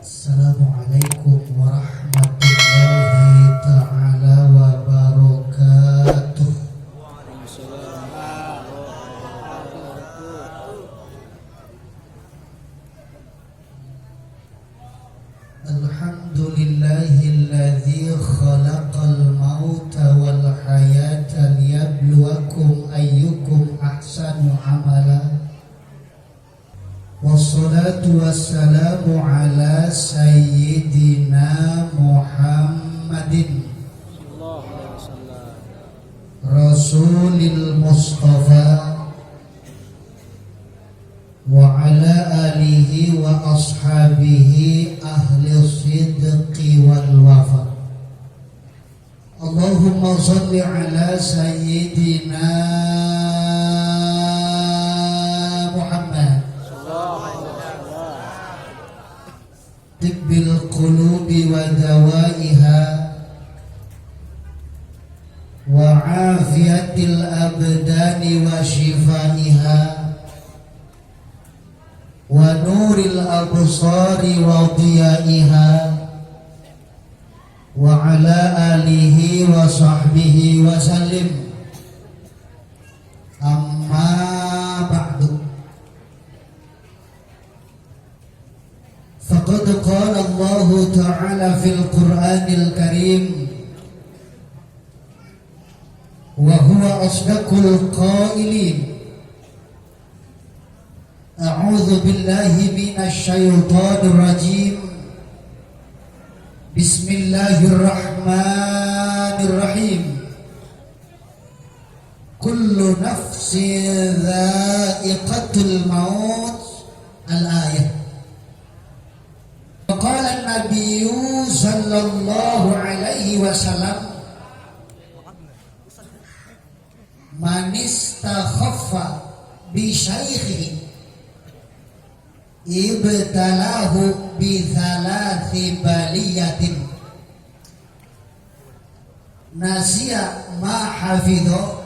Assalamualaikum warahmatullahi taala wabarakatuh. Waalaikumsalam warahmatullahi wabarakatuh. Alhamdulillahilladzi khalaqal mauta wal hayata liyabluwakum ayyukum ahsanu amala. Wassalatu wassalamu ala sayyidina Muhammadin Sallallahu alaihi wasallam. Rasulil Mustafa wa ala alihi wa ashabihi ahli sidqi wal wafa. Allahumma salli ala sayyidina Muhammad Sallallahu alaihi wasallam. Tibbil qulubi wa dawaiha wa afiyatil abdani wa shifaiha wa nuril absari wa diyaiha wa ala alihi wa sahbihi wa sallim. Amma ba'du. Faqad qala Allah Ta'ala fil Qur'anil Karim wa huwa asdaqul qailin. A'udzu billahi minasy syaithanir rajim. Bismillahirrahmanirrahim. Kullu nafsin dha'iqatul maut. Al-ayah. Qala an-nabiyyu sallallahu alaihi wasallam, man istakhaffa bi syaikhihi ibtalahu bi thalathi baliyatin nasiya ma hafidho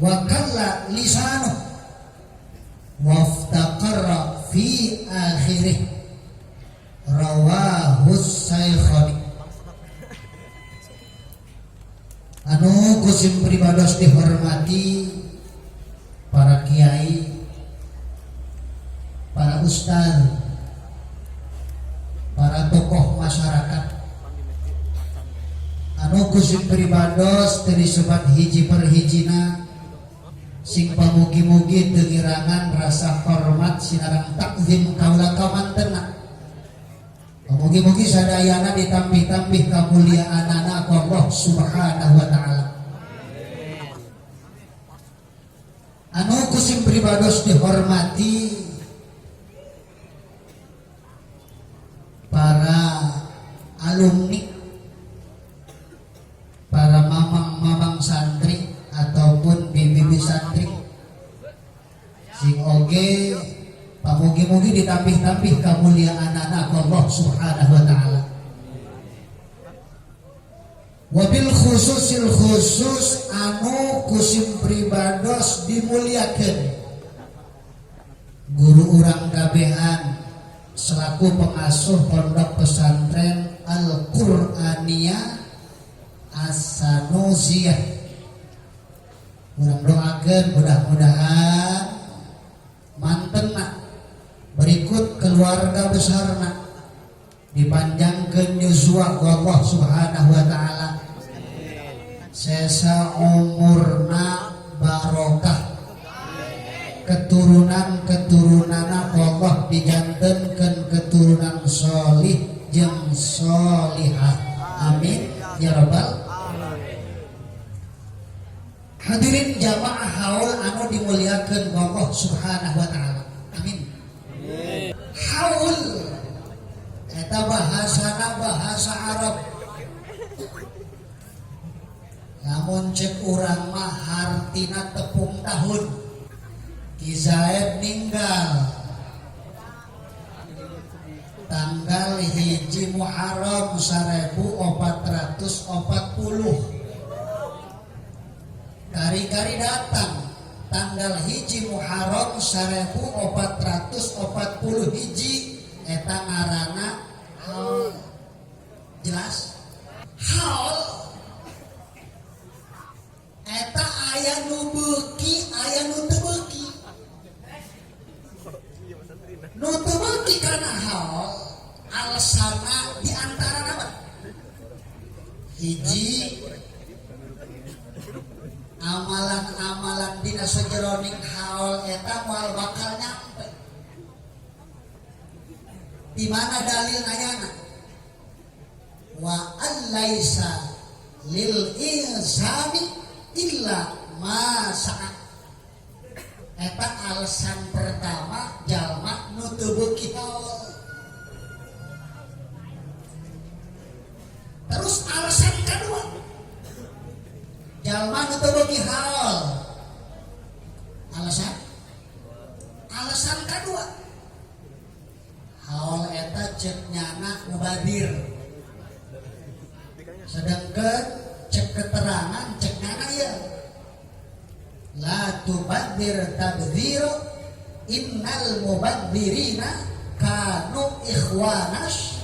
wa kalla lisanu waftaqarra fi akhirih. Rawahu Syekhani. Anu kusim pribados dihormati para kiai, para ustaz, para tokoh masyarakat. Anu kusim pribados teu disebat hiji per hijina, sing pamugi-mugi teu ngirangan rasa hormat sinareng takzim kaula kamantena. Pamugi-mugi sadayana ditambih-tambih kamuliaanana ku Allah Subhanahu wa taala. Anu kusim pribados dihormati para alumni, para mamang-mamang santri ataupun bibi-bibi santri, sing oge pamugi-mugi ditambih-tambih kamuliaanana ku Allah Subhanahu wa taala. Wabil khususil khusus anu kusim pribados dimuliakeun guru urang kabehan selaku pengasuh pondok pesantren Al-Qur'aniyah As-Sanusiyah. Urang doakeun mudah-mudahan mantena berikut keluarga besarna dipanjangkeun yuswa ku Allah Subhanahu wa taala, sesa umurna barokah, keturunan-keturunana Allah dijantenkeun keturunan solih jeung solihah. Amin ya rabbal. Hadirin jamaah haul anu dimuliakeun ku Allah Subhanahu wa taala. Amin. Haul eta bahasana bahasa Arab. Lamun cek urang mah hartina tepung tahun. Ki Zaid ninggal tanggal 1 Muharram 1440. Kari-kari datang tanggal 1 Muharram 1441 Eta ngaranna haul. Jelas? Haul eta aya nu beuki, aya nu teu beuki. Nu teu beuki kana haul alasanna di antara apa? Hiji, amalan-amalan dina sajeroning haul eta moal bakal nyampe. Di mana dalil nanyana? Wa allaisa lil insani illa ma sa'a. Eta alasan pertama jalma nu teu beuki haul. Terus alasan kedua jalma nu teu beuki haul. Alasan kedua, haul eta cek nyana mubadir, sedangkan cek keterangan cek nyana ieu la tubadzir tabdzira innal mubadzirina kanu ikhwanas.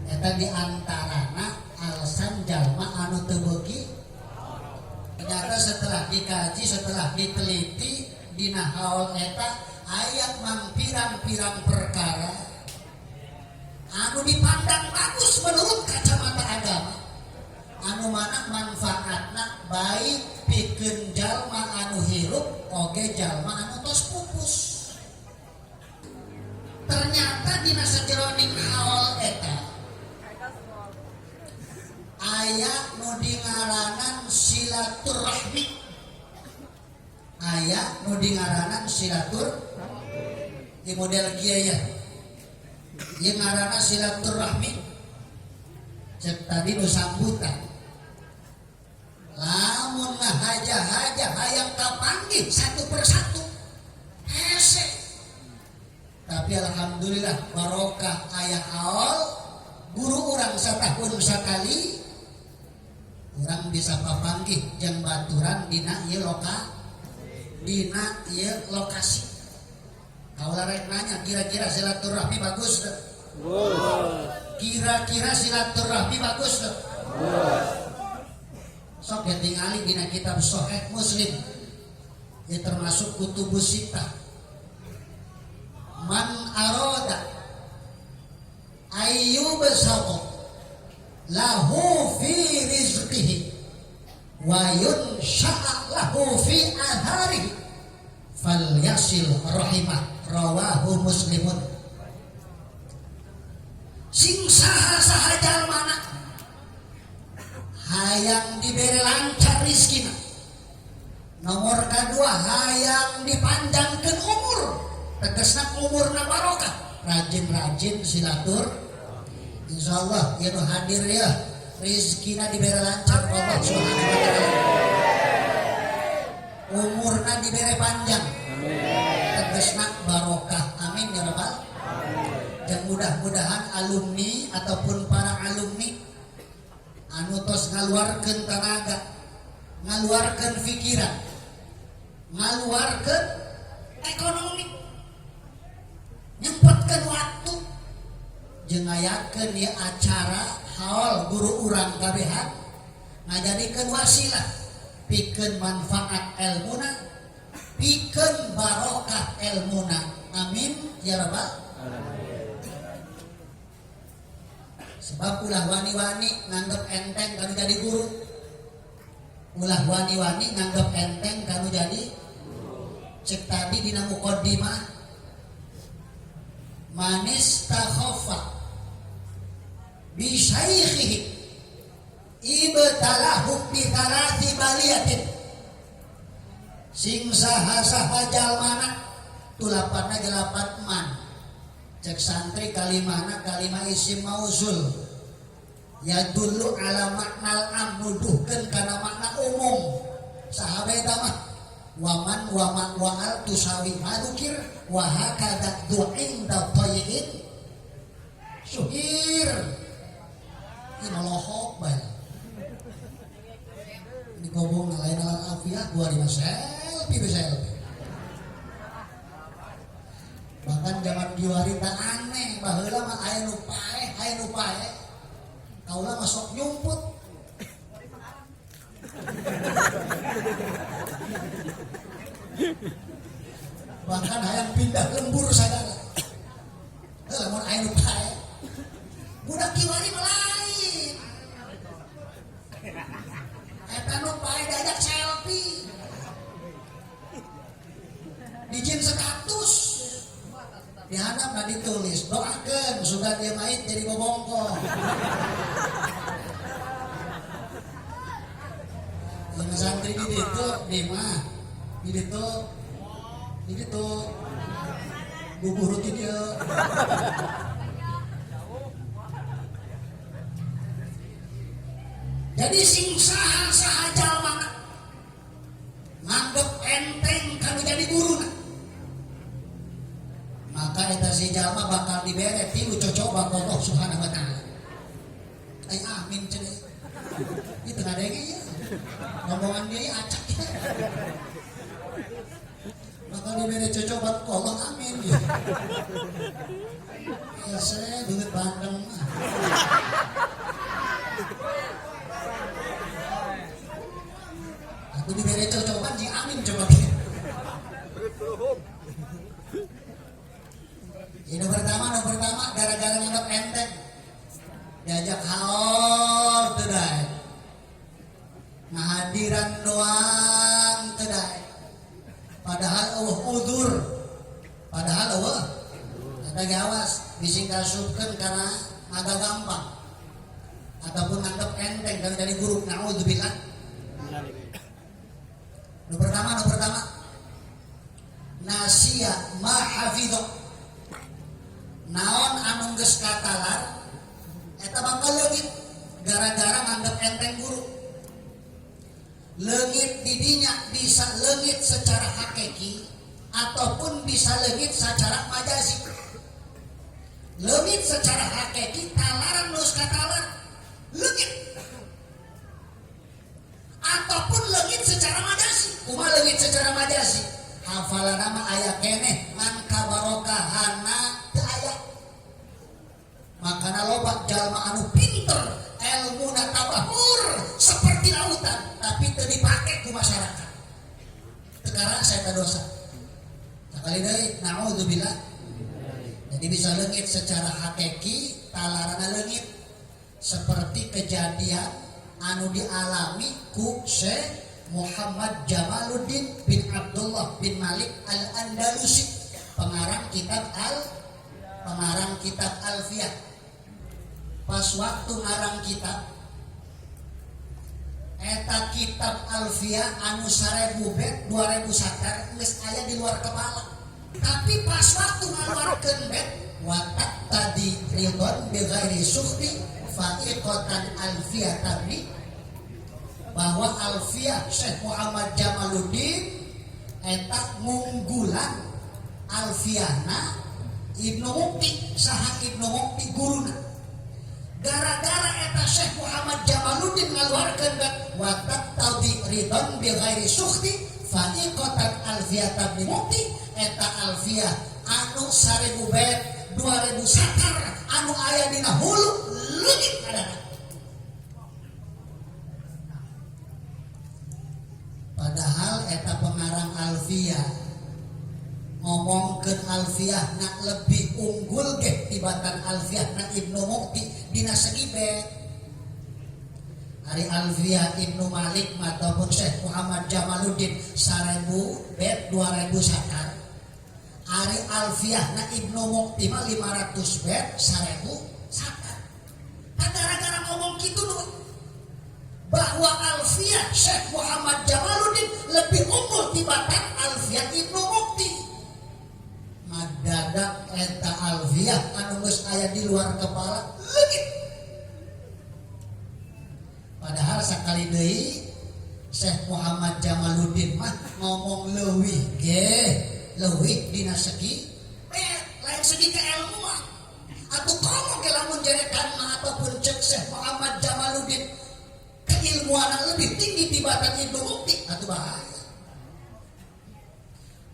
Eta di antarana alasan jalma anu teu beuki. Ternyata setelah dikaji, setelah diteliti, dina haul eta aya mangpirang-pirang perkara anu dipandang bagus menurut kacamata agama, anu mana manfaatna baik pikeun jalma anu hirup oge jalma anu tos pupus. Ternyata dina sajeroning haul eta aya nu dingaranan silaturahmi, aya nu dingaranan silatur di model kieu ya, ieu ngaranna silaturahmi. Cek tadi nu sambutan, lamun ngahaja-haja hayang kapanggih satu persatu hese, tapi alhamdulillah barokah aya haul guru urang satahun sakali, urang bisa papanggih jeung baturan dina ieu dina ieu lokasi. Kaula rek nanya, kira-kira silaturahmi bagus teu? Kira-kira silaturahmi bagus teu? Sok ya tingali dina kitab Sahih Muslim. Ya termasuk kutubus sittah. Man aroda ayyubsata lahu fi rizqihi wa yunsha'a lahu fi atharihi falyasil rahimah, rawahu Muslimun. Sing saha-saha jalmana hayang dibere lancar rizkina, nomor kedua hayang dipanjangkeun umur, tegesna umurna barokah, rajin-rajin silatur. Insyaallah ieu nu hadir ya rizkina dibere lancar Allah Subhanahu wa taala, umurna dibere panjang, tegesna barokah. Amin ya rabbal. Dan mudah-mudahan alumni ataupun para alumni anu tos ngaluarkeun tenaga, ngaluarkeun pikiran, ngaluarkeun ekonomi, nyempatkeun waktu jeung ngayakeun ieu acara haul guru urang kabehan, ngajadikeun wasilah pikeun manfaat elmuna, pikeun barokah elmuna. Amin ya rabbal. Sebab ulah wani-wani nganggep enteng kanu jadi guru, ulah wani-wani nganggep enteng kanu jadi. Cek tadi dina muqaddimah, manis takhofa bi syaikhihi ibtalahu bi thalathi baliyatin. Sing saha-saha jalmana tulapanna jelapat man, cek santri kalimana kalima isim mausul ya dulu ala maknal am, nuduhkeun kana makna umum. Sahabat eta mah waman waman wa'al tusawi madukir wa hakadha du'in tayyin syuhir. Ini lohok bae ini ngomong lain alam afiah gua di selfie bisa selfie. Bahkan zaman kiwari teh aneh, baheula mah aya nu paeh, aya nu paeh. Kaula mah sok nyumput. Bahkan hayang pindah lembur sagala. Heuh lamun aya nu paeh. Budak kiwari mah lain. Eta nu paeh diajak selfie. Dijin status. Dihandapna ditulis, doakeun sugan dia mait jadi bobongko. Lamun santri di ditu, di mah, di ditu, di ditu, bubur ti dieu. Jadi sing saha-saha jalma nganggep enteng kanu jadi guruna, maka eta si jalma bakal dibere tilu cocoba ku Allah Subhanahu wa taala. Ai amin cenah. Ieu teu ngadenge ieu. Ngomongan dia acak ya. Bakal dibere cocoba ku Allah amin ya. Hese beungeut bandeng mah. Aku dibere cocoban jeung amin coba. Ini pertama, gara-gara nganggap enteng. Diajak haul teu daek. Ngahadiran doang teu daek. Padahal eueuh udzur. Padahal eueuh. Eta ge awas bisi kasupkeun kana agak gampang. Ataupun nganggap enteng kalau dari guru, naudzubillah. Nu pertama, nasia ma hafidho. Naon anu geus katalar eta bakal leungit gara-gara nganggep enteng guru. Leungit didinya bisa leungit secara hakiki ataupun bisa leungit secara majazi. Leungit secara hakiki talaran geus katalar leungit. Ataupun leungit secara majazi. Kumaha leungit secara majazi? Hafalan mah aya keneh ngan kabarokahana teu aya. Makana loba jalma anu pinter, elmuna tabahur seperti lautan, tapi teu dipake ku masyarakat. Teu karasa eta dosa. Sakali deui naudzubillah. Jadi bisa leungit secara hakiki, talarana leungit. Seperti kejadian anu dialami ku Syekh Muhammad Jamaluddin bin Abdullah bin Malik Al-Andalusi, pengarang kitab Alfiyah. Pas waktu ngarang kitab eta kitab Alfiyah anu 1000 bet 2000 satar geus aya di luar kepala. Tapi pas waktu ngaluarkeun bet watak tadi ridon bi ghairi sukhti fa'iqatan Alfiyah tadi, bahwa Alfiyah Syekh Muhammad Jamaluddin eta ngunggulan Alfiyahna Ibnu Mukti, saha Ibnu Mukti guruna. Gara-gara eta Syekh Muhammad Jamaluddin ngaluarkeun bet watak tadi ridon bi ghairi sukhti fa'iqatan Alfiyah Ibnu Mukti, eta Alfiyah anu 1000 bet 2000 satar anu aya dina hulu leungit kadang. Padahal eta pengarang Alfiyah ngomongkeun Alfiyah nak lebih unggul ge tibatan Alfiyah na Ibnu Mukti dina segi bet. Ari Alfiyah Ibnu Malik ataupun Syekh Muhammad Jamaluddin 1000 bet 2000 satar. Ari Alfiyah na Ibnu Mukti mah 500 bet 1000 satar. Tah gara-gara ngomong kitu nu bahwa Alfiyah Syekh Muhammad Jamaluddin lebih unggul tibatan Alfiyah Ibnu Mukti. Ngadadak eta Alfiyah anu geus aya di luar kepala leungit. Padahal sakali deui Syekh Muhammad Jamaluddin mah ngomong leuwih ge, leuwih dina segi bet, lain segi keilmuan. Atuh komo ge lamun jerekan mah ataupun cek Syekh Muhammad Jamaluddin keilmuan lebih tinggi tibatan Ibnu Mukti, atuh bahaya.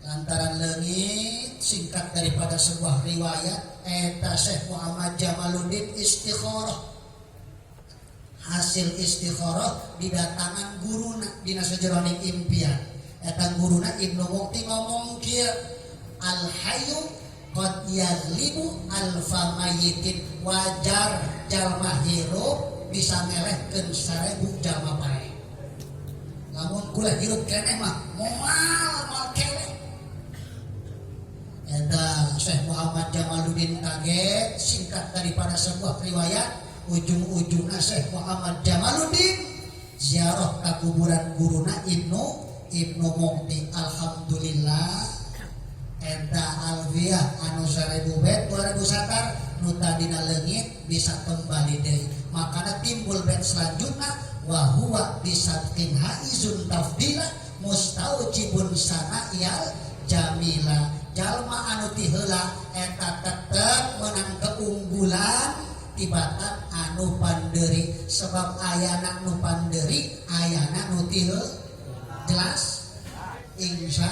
Lantaran leungit, singkat daripada sebuah riwayat, eta Syekh Muhammad Jamaluddin istikharah. Hasil istikharah didatangan guruna dina sajeroning impian. Eta guruna Ibnu Mukti ngomong kieu, al hayyu qad yaglibu alfa mayyitin, wajar jalma hirup bisa ngelehkeun 1000 jalma paeh. Lamun kula hirup keneh mah moal moal keleh. Eta Syekh Muhammad Jamaluddin kaget. Singkat daripada sebuah riwayat, ujung-ujungnya Syekh Muhammad Jamaluddin ziarah ke kuburan guruna Ibnu Mukti. Alhamdulillah, eta alfiah anu 1000 bait 2000 satar nu tadina leungit bisa kembali deui. Makana timbul bait selanjutnya, wa huwa bisabqin haizun tafdila mustaujibun sana'iyal jamila. Jalma anu ti heula eta tetep menang keunggulan tibatan anu panderi, sebab ayana nu panderi ayana nu ti jelas insya.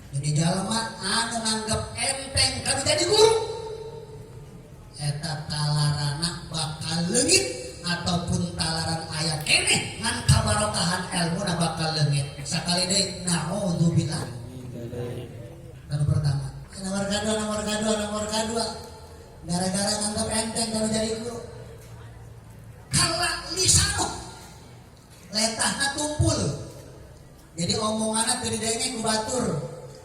Jadi jalma anu nganggep enteng kanu jadi guru eta talarana bakal leungit ataupun talaran aya keneh ngan kabarokahan ilmu bakal leungit. Sakali deui, naudzubillah. Anu pertama, nomor kedua, nomor kedua, nomor kedua, gara-gara nganggap enteng kalau jadi guru, kala lisanu letahna tumpul, jadi omongannya teu didenge ku batur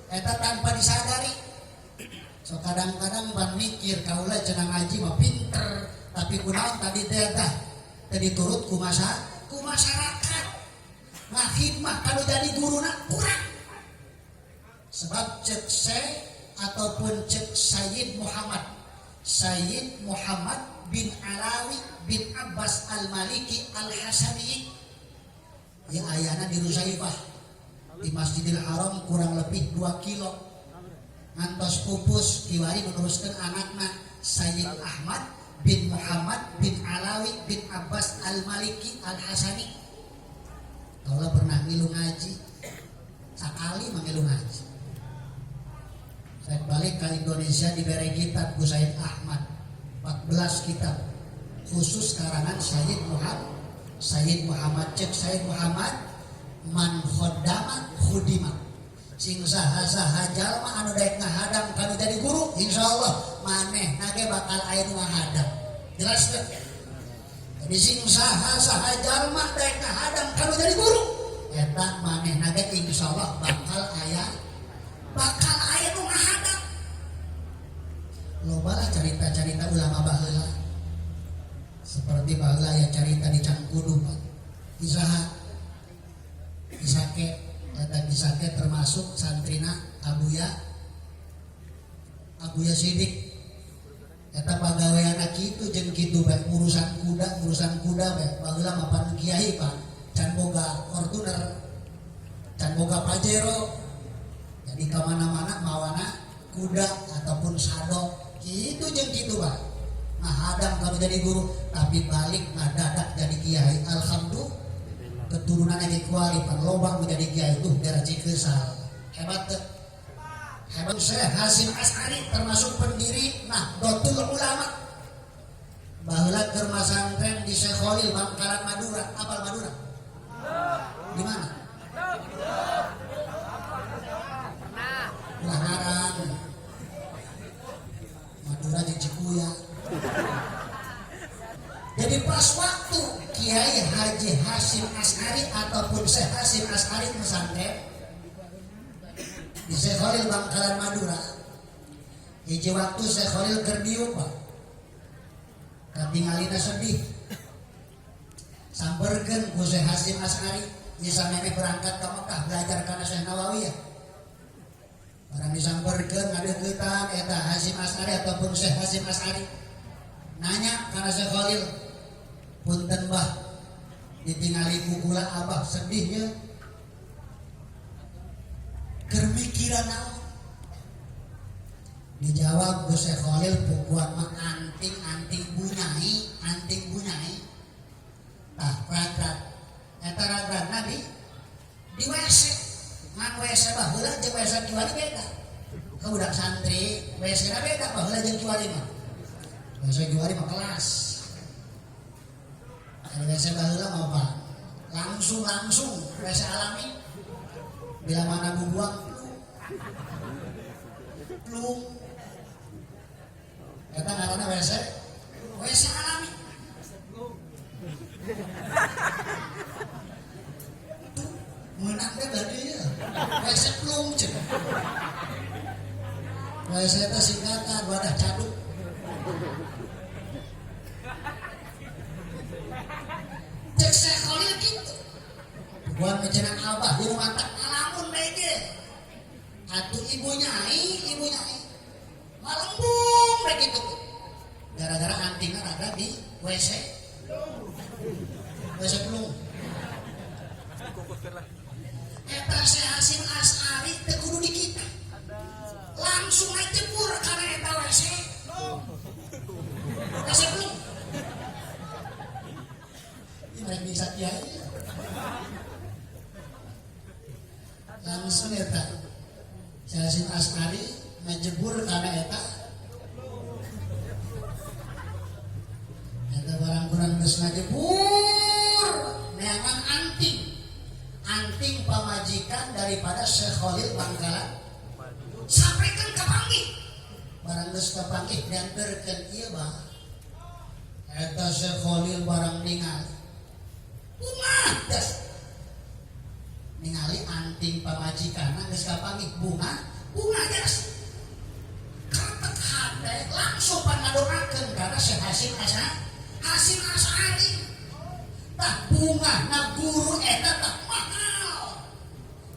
eta tanpa disadari. So kadang-kadang ban mikir kaula cenah ngaji mah pinter, tapi kunaon tadi teh tah teu diturut ku masa ku masyarakat, ngahidmah kalau jadi guruna kurang. Sebab cek Syekh ataupun cek Sayyid Muhammad, Sayyid Muhammad bin Alawi bin Abbas Al-Maliki Al-Hasani ya, ayana di Rusaifah di Masjidil Haram kurang lebih 2 kilo, ngantos pupus kiwari meneruskan anakna Sayyid Ahmad bin Muhammad bin Alawi bin Abbas Al-Maliki Al-Hasani. Kalau pernah ngilu ngaji sakali, mengilu ngaji, saya balik ke Indonesia diberi kitab ku Sayyid Ahmad, 14 kitab khusus karangan Sayyid Muhammad. Sayyid Muhammad, cek Sayyid Muhammad, man khodama khudima, sing saha saha jalma anu daek ngahadam kanu jadi guru, insyaallah maneh nage bakal aya nu ngahadam. Jelas teu? Jadi sing saha saha jalma daek ngahadam kanu jadi guru, eta maneh nage insyaallah bakal aya nu ngahadam. Loba lah cerita-cerita ulama baheula, seperti baheula ya cerita di Cangkudu, Pak. Kisah Kisake eta, Kisake termasuk santrina Abuya Abuya Sidik. Eta pagaweana kitu jeung kitu bae, urusan kuda, urusan kuda bae. Baheula mapan kiai, Pak, can boga Fortuner, can boga Pajero, jadi kemana-mana mawana kuda ataupun sado gitu jeung kitu bae ngahadam kalau jadi guru, tapi balik ngadadak jadi kiai. Alhamdulillah, keturunan yang kuali pan loba menjadi kiai itu daerah Cikesal. Hebat teu? Hebat. Syekh Hasyim Asy'ari termasuk pendiri Nahdlatul Ulama. Baheula keur masantren di Syekh Khalil Bangkalan Madura. Apal Madura di mana? Ulah ngarang. Madura jeung Cikuya. Jadi pas waktu Kiai Haji Hasyim Asy'ari ataupun Syekh Hasyim Asy'ari pesantren di Syekh Khalil Bangkalan Madura, hiji waktu Syekh Khalil keur diuk, Pak, katingalina sedih, samperkeun ku Syekh Hasyim Asy'ari. Bisa memeh berangkat ke Mekah belajar karena Syekh Nawawi ya. Orang disamperkeun, ngadeuketan eta Hasyim Asy'ari ataupun Syekh Hasyim Asy'ari nanya karena Syekh Khalil, "Punten bah, ditingali ku kula abah sedihnya, keur mikiran naon?" Dijawab ku Syekh Khalil, "Puguan mah anting-anting bunyai, anting bunyai tah ragrag." Eta ragragna di WC. Ngan WC baheula jeung WC kiwari beda. Ke budak santri WC na beda baheula jeung kiwari mah. WC kiwari mah kelas. Ada WC baheula mah apa? Langsung WC alami. Bila mana bubuang plung. Eta ngaranna WC WC alami. Tuh, meunang teh tadi ya. WC plung cenah. WC teh singkatan wadah caduk. Cek Syekh Khalil kitu. Buat mecenang abah di rumah tak ngalamun deui ge. Atuh ibu nyai malembung rek kitu. Gara-gara antingna rada di WC. WC plung. Eta Syekh Hasyim Asy'ari teu kudu di kita. Langsung aja jebur karena eta WC. WC plung. Ini mereka bisa kiai. Langsung eta Syekh Hasyim Asy'ari ngejebur karena eta. Eta barang kurang geus ngajebur neangan anting. Anting pamajikan daripada Syekh Khalil Bangkalan. Sampaikan ka panggih. Barang geus kapanggih dianterkeun ieu bah. Eta Syekh Khalil barang ningali. Bunga das. Ningali anting pamajikanna geus kapanggih bunga, bunga das. Kretek hate langsung pangadoakeun kana Syekh Hasyim Asy'ari. Hasyim Asy'ari. Tah bunga na guru eta tah mahal.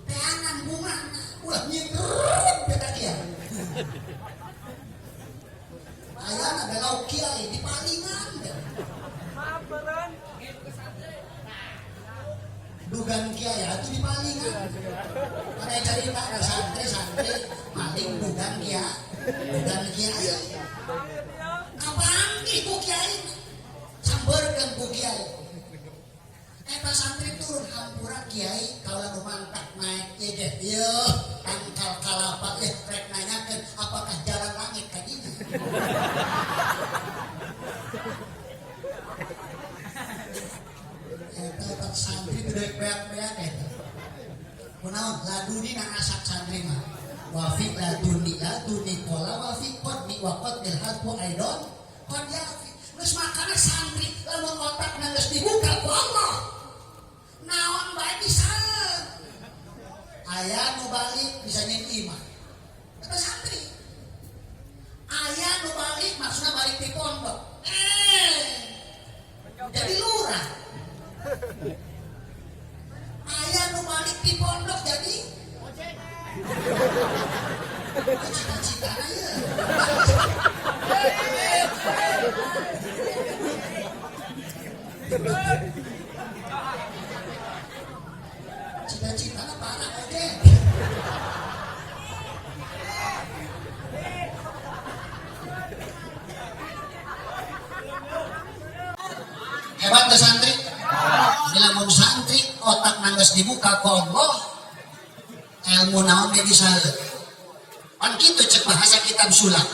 Teangan bunga ulah nyinrut beta dia. Ayana belau kiai di palingan deh. Dugan kiai atuh di palingan. Ada cerita ada santri-santri maling dugan kiai, dugan kiai. Kapanggih ku kiai? Sambeurkeun ku kiai. Eta santri turun hampura kiai kaula nu mantak naik ieu ge. Ieu tangkal kalapa ieu rek nanyakeun apakah jalan langit ka dinya. Eta otak santri teu daek beak-beak eta. Kunaon laduni na asak santri mah. Wa fi laduni laduni qala wa fi qadni wa qadnil hadfu aidon qad yafi. Geus makana santri lamun otakna geus dibuka ku Allah. Naon bae bisa. Aya nu balik bisa nyeun imah. Eta santri. Aya nu balik maksudna balik di pondok. Jadi lurah. Aya nu balik di pondok jadi cita-cita aya. Cita-cita parah aja. Hebat tuh santri. Bila mun santri otak nangis dibuka ku Allah, ilmu naon ge bisa. Pan kitu cek bahasa kitab sulam.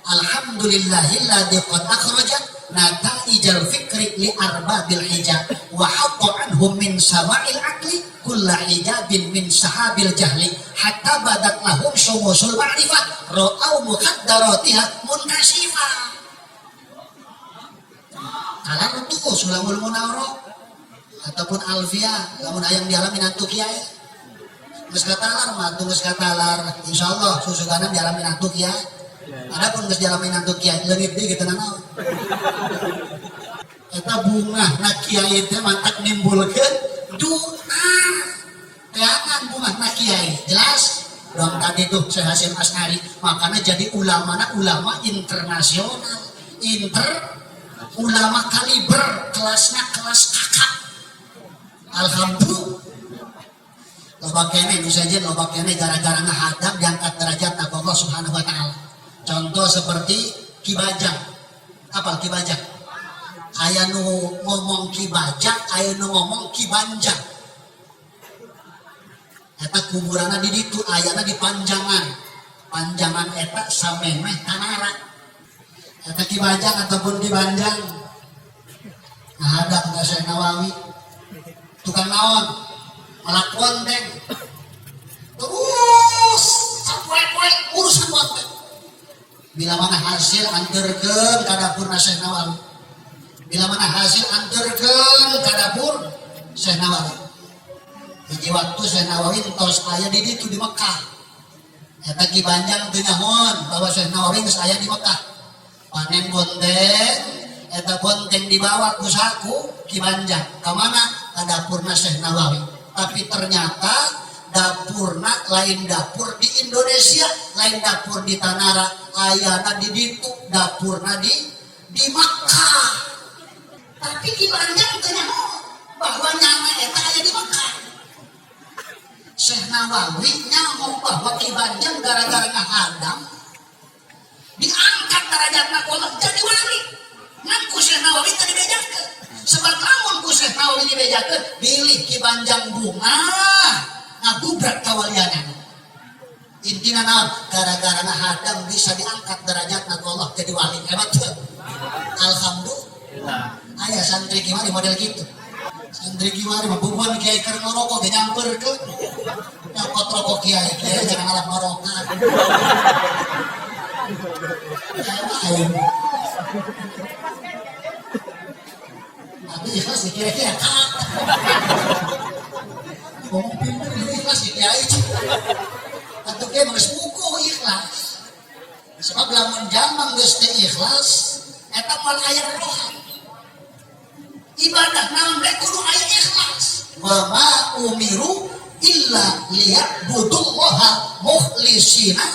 Alhamdulillahilladzi qad akhraja nataijal fikri li arbabil hijab wa hatta anhum min sama'il aqli kulla hijabin min sahabil jahli hatta badat lahum syumusul ma'rifah ra'au muqaddaratiha munkashifa. Kalau tuh Sulamul Munawwarah ataupun Alfiyah lamun hayang dialami nantu kiai geus katalar mah tuh geus katalar insyaallah susugana dialami nantu kiai. Adapun geus dialami nantu kiai leungit deui kitu nanaon. Eta bunga na kiai teh mantak nimbulkeun doa. Teangan bunga na kiai jelas dong tadi tuh Syekh Hasyim Asy'ari makanya jadi ulamana ulama internasional inter ulama kaliber kelasnya kelas kakak. Alhamdulillah loba kene nu sejen loba kene gara-gara ngahadap diangkat derajat Allah Subhanahu wa taala. Contoh seperti Ki Bajang. Apal Ki Bajang? Aya nu ngomong Ki Bajang, aya nu ngomong Ki Banjang. Eta kuburanna di ditu ayana di Panjangan. Panjangan eta samemeh Tanara. Eta Ki Bajang ataupun Ki Banjang. Ngahadap ka Syekh Nawawi. Tukang naon? Melak bonteng. Terus sapoe-poe urusan bonteng. Bila mana hasil anterkeun ka dapur Syekh Nawawi. Bila mana hasil anterkeun ka dapur Syekh Nawawi. Hiji waktu Syekh Nawawi tos aya di ditu di Mekah. Eta Ki Banjang teu nyahoan bahwa Syekh Nawawi geus aya di Mekah. Panen bonteng, eta bonteng dibawa ku saku Ki Banjang. Ka mana? Ka dapurna Syekh Nawawi. Tapi ternyata dapurna lain dapur di Indonesia, lain dapur di Tanara, ayana di ditu, dapurna di Makkah. Tapi Ki Banjang teu nyaho bahwa nyana eta aya di Mekah. Syekh Nawawi nyaho bahwa Ki Banjang gara-gara ngahadam diangkat derajatna ku Allah jadi wali. Ngan ku Syekh Nawawi teu dibejakeun. Sebab lamun ku Syekh Nawawi dibejakeun, bilih Ki Banjang bungah ngagubrak kawalianana. Intina naon? Gara-gara ngahadam bisa diangkat derajatna ku Allah jadi wali. Hebat tuh. Alhamdulillah. Aya santri kiwari model gitu. Santri kiwari mah bubuhan kiai keur ngarokok ge nyamperkeun. Nyokot rokok kiai, kiai jangan ngalap ngorokan. Ayo. Tapi ikhlas ya kira-kira kak. Ngomong pinter ini ikhlas ya kiai. Atau kiai mah geus buku ikhlas. Sebab lamun jalma geus teu ikhlas, eta moal aya rohan. Ibadah naon bae kudu aya ikhlas. Wa ma umiru illa liya'budullaha mukhlisina.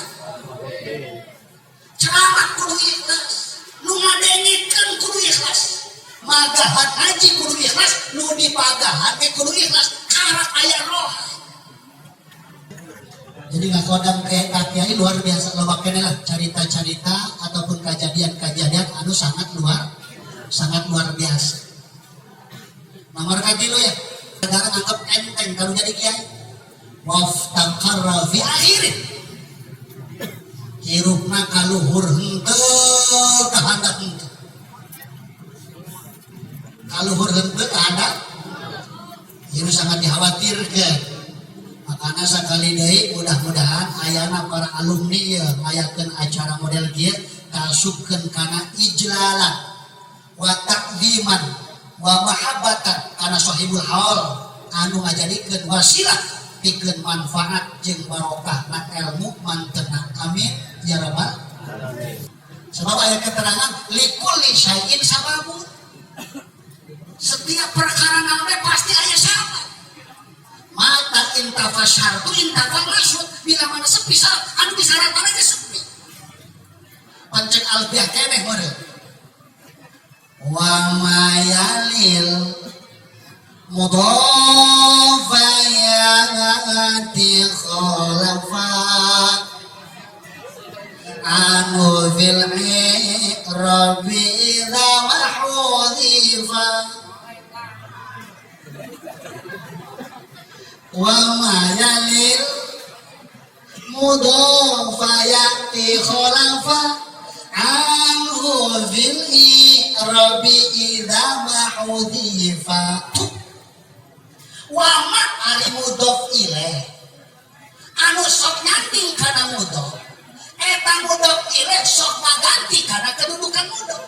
Ceramah kudu ikhlas, nu ngadengekeun kudu ikhlas. Magahan haji kudu ikhlas, nu dipagahan ge kudu ikhlas, karak aya roh. Jadi ngakodam kayak kiai luar biasa loba keneh lah carita-carita ataupun kejadian-kejadian anu sangat luar biasa. Nomor katilu ya, negara nganggap enteng kalau jadi kiai. Waftaqarra fi akhirin. Hirupna kaluhur henteu kahandap henteu. Kaluhur henteu kahandap. Itu sangat dikhawatirkan. Makanya sekali deui mudah-mudahan ayana para alumni ya ngayakeun acara model kieu kasupkeun kana ijlalan wa takdiman wa mahabbatan kana sahibul haul anu ngajadikeun wasilah pikeun manfaat jeung barokah na ilmu mantena. Amin ya rabbal alamin. Sebab aya keterangan likulli syai'in sababun. Setiap perkara naon pasti aya sabab. Mata intafa syartu intafa maksud, bila mana sepi syarat anu disyaratkan aja sepi. Pancen alfiah keneh meureun. Wa mayalil mudhafayati khalafa anu fil i'rabi idza mahudhifa wa mayalil mudhafayati khalafa anhu fil i'rabi idza mahudhifa. Wa ma ari mudhof ilaih anu sok nyanding kana mudhof, eta mudhof ilaih sok ngaganti kana kedudukan mudhof.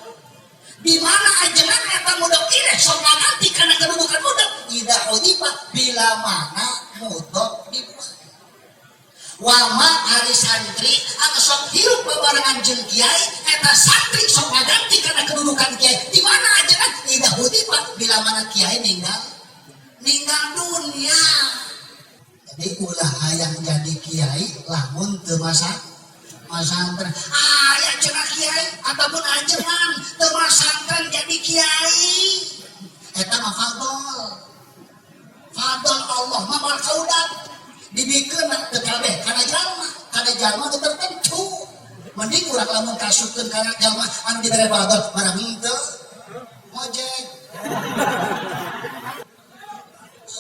Di mana ajengan eta mudhof ilaih sok ngaganti kana kedudukan mudhof? Idza hudifa, bila mana mudhof dibuang. Wa ma ari santri anu sok hirup bebarengan jeung kiai, eta santri sok ngaganti kana kedudukan kiai. Di mana ajengan? Idza hudifa, bila mana kiai ninggal dunia. Jadi ulah hayang jadi kiai lamun teu masantren. Aya cenah kiai ataupun ajengan teu masantren jadi kiai. Eta mah fadol. Fadol Allah mah moal kaudat. Dibikeun teu kabeh kana jalma, kana jalma nu tertentu. Mending urang lamun kasupkeun kana jalma anu dibere fadol, barang henteu. Ngojek.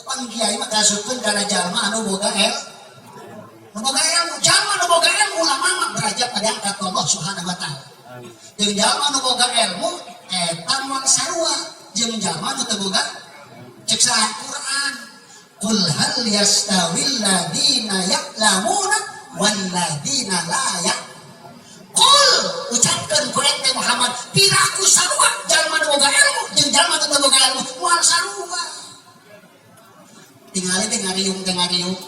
Pan kiai mah Kasupkeun kana jalma anu boga ilmu. Nu boga ilmu, jalma nu boga ilmu ulama mah derajatna diangkat ku Allah Subhanahu wa taala. Jeung jalma nu boga ilmu eta moal sarua jeung jalma nu teu boga. Cek saha Quran, qul hal yastawil ladina ya'lamuna wal ladina la ya. Qul, ucapkeun ku ente Muhammad, piraku sarua jalma nu boga ilmu jeung jalma nu teu boga ilmu? Moal sarua. Tingali teh ngariung teh ngariung.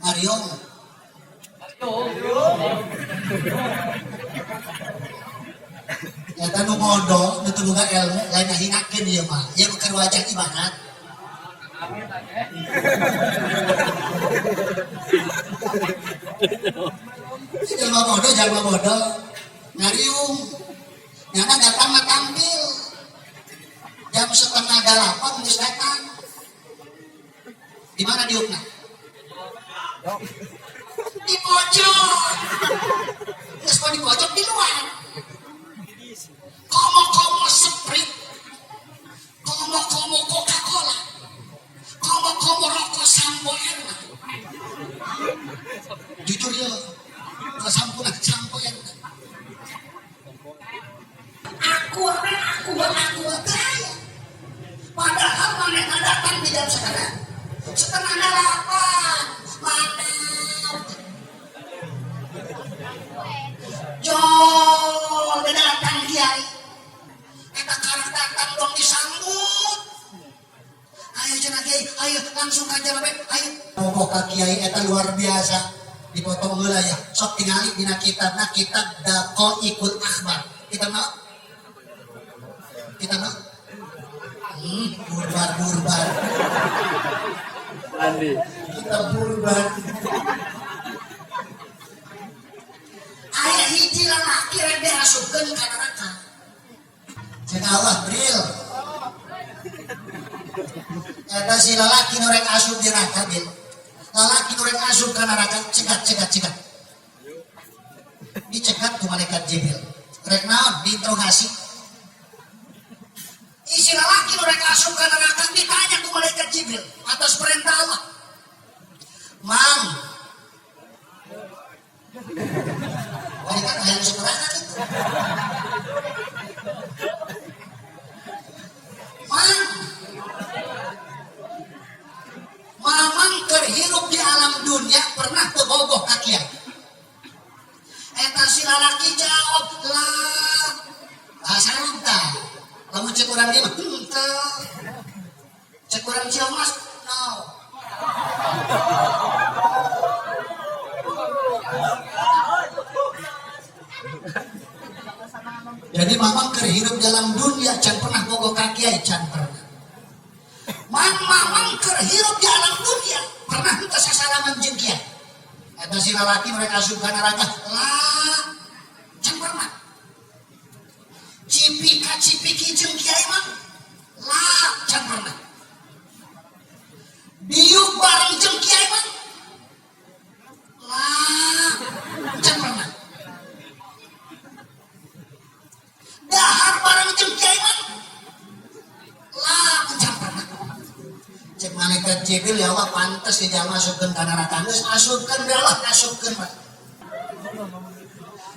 Ngariung. Nyata nu bodoh, nu teu boga ilmu, lain ngahinakeun ieu mah. Ieu mah keur wajah ibarat. Jalma bodoh, jalma bodoh. Ngariung. Nyana datang mah tampil. Jam 7:30 geus datang. Di mana diukna? Di pojok. Geus mah di pojok di luar. Komo-komo Sprite, komo-komo Coca-Cola, komo-komo rokok Sampo Erna. Jujur ya, kalau Sampo lah, Sampo Erna. Aku aku aku tanya. Padahal mereka datang di jam 7:30. Mantap. Jol, datang kiai. Eta karek datang dong disambut. Ayo cenah kiai, ayo langsung ka jalan bae, ayo. Pokok ka kiai eta luar biasa. Dipotong heula ya. Sok tingali dina kitabna kitab Daqaiqul Akhbar. Kita mau? Kita mau? Burbar-burbar. Andi. Kita burbar. Aya hiji lalaki rek diasupkeun ka neraka. Cenah Allah, Bril. Eta si lalaki nu rek asup di neraka, Bil. Lalaki nu rek asup ka neraka, cegat, cegat, cegat. Dicegat ku malaikat Jibril. Rek naon? Diinterogasi. Isi lalaki nu rek asup ka neraka ditanya ku malaikat Jibril atas perintah Allah. Mang, malaikat hayang asup neraka gitu. Mang, mamang keur hirup di alam dunia pernah teu bogoh ka kiai? Eta si lalaki jawab lah, bahasa tah. Lamun cek urang dieu mah henteu. Cek urang Ciamas, no. Jadi mamang keur hirup dalam dunia can pernah bogoh ka kiai, can pernah. Mang mamang keur hirup di alam dunia pernah henteu sasalaman jeung kiai? Eta si lalaki mereka asup ka neraka lah, can pernah. Cipika cipiki jeung kiai mah lah, can pernah. Diuk bareng jeung kiai mah lah, can pernah. Dahar bareng jeung kiai mah lah, can pernah. Cek malaikat Jibril, ya Allah, pantes di jalma asupkeun ka neraka. Geus asupkeun ya Allah, asupkeun Pak.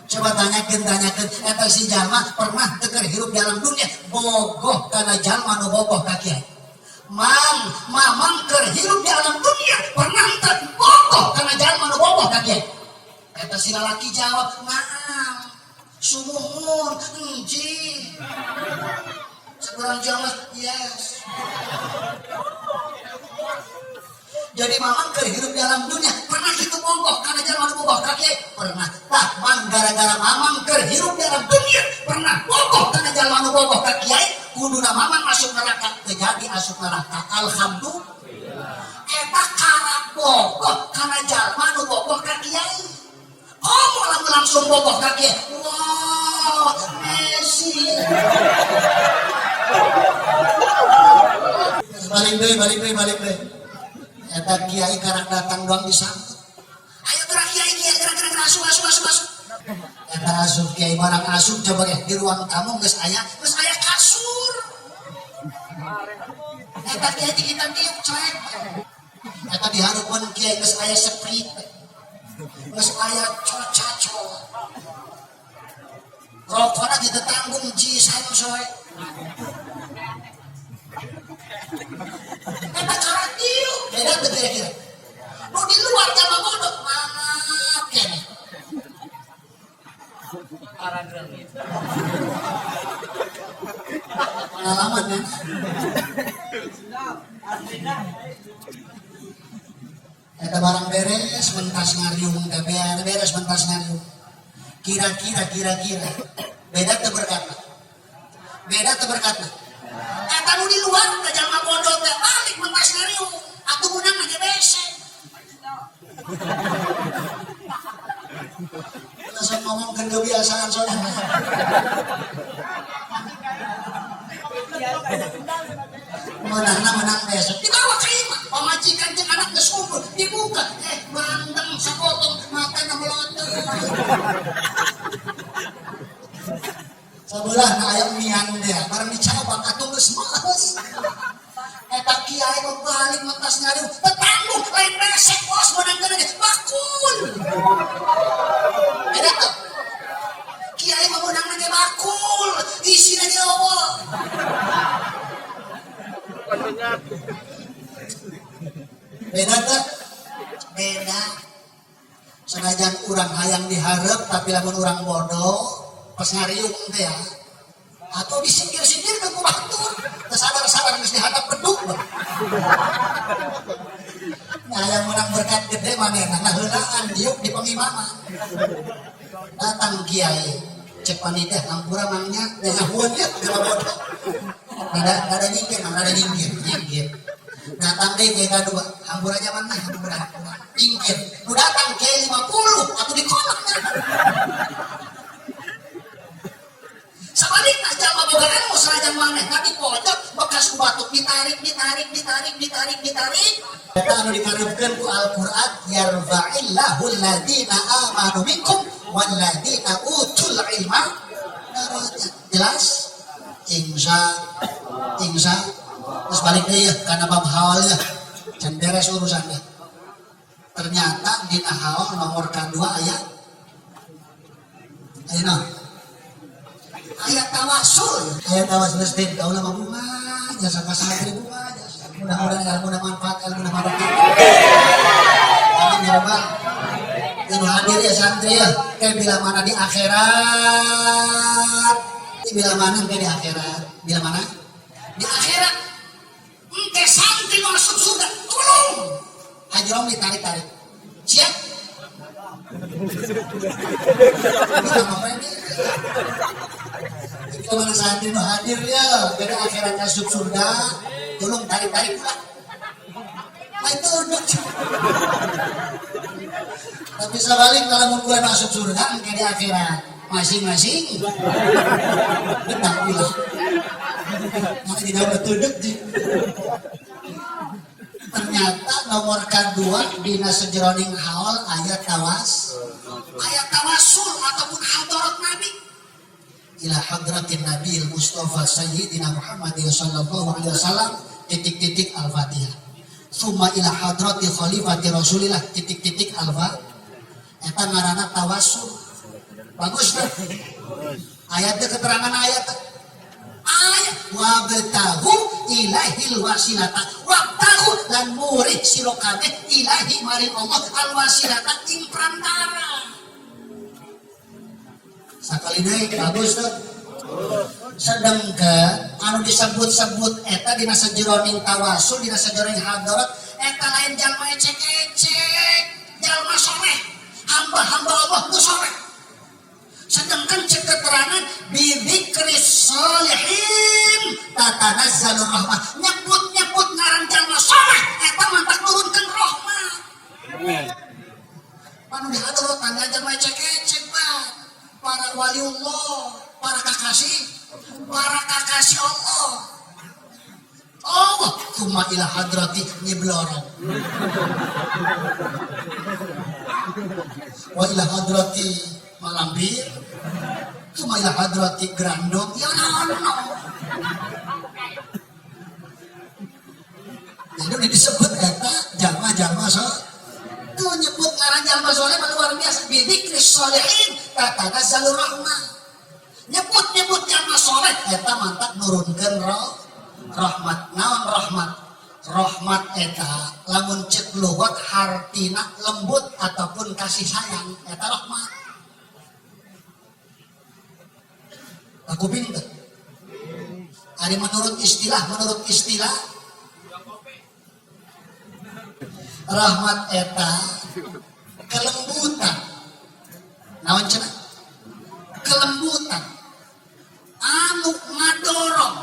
Coba tanyakeun, tanyakeun eta si jalma pernah teu keur hirup di alam dunia bogoh kana jalma nu bogoh ka kiai? Mang, mamang keur hirup di alam dunia pernah teu bogoh kana jalma nu bogoh ka kiai? Eta si lalaki jawab, naam, sumuhun, enji. Sekurang jalma, yes. Jadi mamang keur hirup di alam dunia pernah kitu bogoh kana jalma nu bogoh ka kiai? Pernah. Tah, mang gara-gara mamang keur hirup di alam dunia pernah bogoh kana jalma nu bogoh ka kiai, kuduna mamang masuk neraka, teu jadi asup neraka. Alhamdulillah. Eta karak bogoh kana jalma nu bogoh ka kiai. Komo lamun langsung bogoh ka kiai. Wah, Messi. Balik deui, balik deui, balik deui. Eta kiai karak datang doang disambut. Ayo gerak kiai, kiai gerak, gerak, gerak, asup, asup, asup, asup. Eta asup kiai barang asup coba ge di ruang tamu geus aya kasur. Eta kiai di kita diuk celek. Eta dihareupeun kiai geus aya Sprite, geus aya Coca-Cola. Rokona ditetanggung ji samsoe. Eta cara diuk beda teu kira-kira. Nu di luar jalma bodoh mangap keneh. Pengalaman kan? Eta barang beres mentas ngariung teh beres mentas ngariung. Kira-kira kira-kira beda teu berkatna. Beda teu berkatna. Eta nu di luar teh jalma bodoh teh balik mentas ngariung atuh meunang ge bese. Langsung ngomongkeun kebiasaan soalnya. Menangna menang besok dibawa ke imah pamajikan jeung anak geus kumpul dibuka bandeng sapotong matana melotot. Sabelah na aya mian dia barang dicabak atuh geus males. Eta kiai mah balik mentas ngariung tetanggung lain besek bos meunangkeun ge bakul. Beda teu? Kiai mah meunangna ge bakul isina ge eueuh. Beda teu? Beda. Senajan urang hayang dihareup tapi lamun urang bodoh pas ngariung teh ya. Atau disingkir-singkir ke batur, teu sadar-sadar geus dihadap beduk. Nah, hayang menang berkat gede manehna ngaheulaan diuk di pengimaman. Datang kiai, cek panitia hampura mangnya, nyahueun ieu geura bodoh. Rada nyingkir, rada nyingkir, nyingkir. Datang deui kiai kadua, hampura zaman mah hampura, hampura. Nyingkir. Nu datang kiai 50 atuh dikolak nya. Sabalikna jalma boga ilmu sanajan maneh tapi pojok bekas batuk ditarik ditarik ditarik ditarik ditarik. Eta anu dikarepkeun ku Al-Qur'an yarfa'illahu alladzina amanu minkum walladzina utul ilma darajat. Jelas? Insya insya terus balik deui ya kana bab haul ya. Can beres urusannya. Ternyata dina haul nomor kadua aya aya naon? Ayat tawasul, ayat tawasul teh kaula mah bunga jasa ka santri bunga jasa. Mudah-mudahan ilmu manfaat, ilmu barokah. Amin ya rabbal. Yang hadir ya santri ya, kayak bila mana di akhirat, bila mana kayak di akhirat, bila mana di akhirat, engke santri masuk surga, tolong Haji Romli tarik-tarik, siap? Bila mana santri nu hadir ya, beda akhirat masuk surga, tolong tarik-tarik pula. Nah itu udah. Tapi sebalik kalau mau bulan masuk surga, engke di akhirat masing-masing benang pula. Nah, tidak betul dek. Ternyata nomor kedua dina sejeroning haul ayat tawas, ayat tawasul ataupun hadarat Nabi. Ila hadratin Nabi Mustafa Sayyidina Muhammad sallallahu alaihi wasallam titik-titik Al-Fatihah. Summa ila hadrati khalifati Rasulillah titik-titik Al-Fatihah. Eta ngaranna tawasul. Bagus tuh. Ayatnya keterangan ayat. Ayat wabtahu ilahil wasilata. Wabtahu lan murid sira kabeh ilahi maring Allah al wasilata ing perantara. Sakali deui bagus tuh. Sedangkan anu disebut-sebut eta dina sajeroning tawasul dina sajeroning hadarat eta lain jalma ecek-ecek, jalma soleh, hamba-hamba Allah nu soleh. Sedangkan cek keterangan bidzikri sholihin tatanazzalur rahmah, nyebut-nyebut ngaran jalma soleh eta mantak nurunkeun rahmat. Anu di hadaratan jalma ecek-ecek Pak. Para waliullah, para kakasih Allah. Allah cuma ila hadrati Nyi Blorong. Wa ila hadrati Malampir, cuma ila hadrati Grandong, ya ono. Jadi udah disebut eta jalma jalma so. Tuh nyebut ngaran jalma soleh mah luar biasa. Bidzikri sholihin tatanazzalur rahmah. Nyebut-nyebut jalma soleh eta mantak nurunkeun rahmat. Naon rahmat? Rahmat eta lamun cek lugat hartina lembut ataupun kasih sayang eta rahmat. Aku pinter. Ari menurut istilah rahmat eta kelembutan. Naon cenah? Kelembutan anu ngadorong,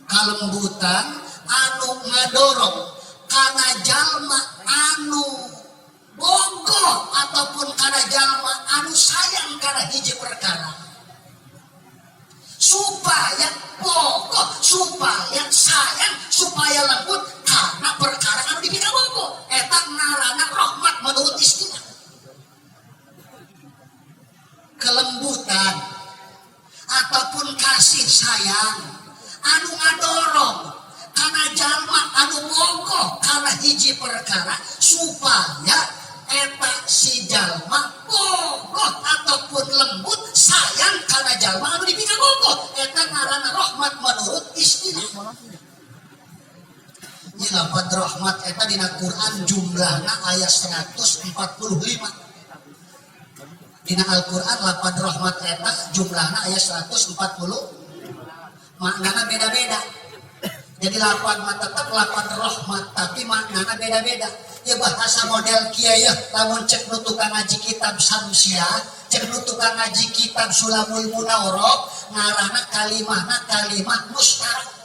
kelembutan anu ngadorong kana jalma anu bogoh ataupun kana jalma anu sayang kana hiji perkara, supaya bogoh, supaya sayang, supaya lembut karena perkara anu dipikabogoh. Eta ngaranna rahmat menurut istilah. Kelembutan ataupun kasih sayang anu ngadorong kana jalma anu bogoh kana hiji perkara supaya eta si jalma bogoh ataupun lembut sayang kana jalma anu dipikabogoh. Eta ngaranna rahmat menurut istilah. Ieu lapad rahmat eta dina Quran jumlahna aya 145. Dina Al-Quran lapad rahmat eta jumlahna aya 140. Maknana beda-beda. Jadi lapad mah tetep lapad rahmat tapi maknana beda-beda. Ya bahasa model kieu ya, lamun cek nu tukang ngaji kitab Samsiah, cek nu tukang ngaji kitab Sulamul Munawwarah, ngaranna kalimahna kalimah mustarak.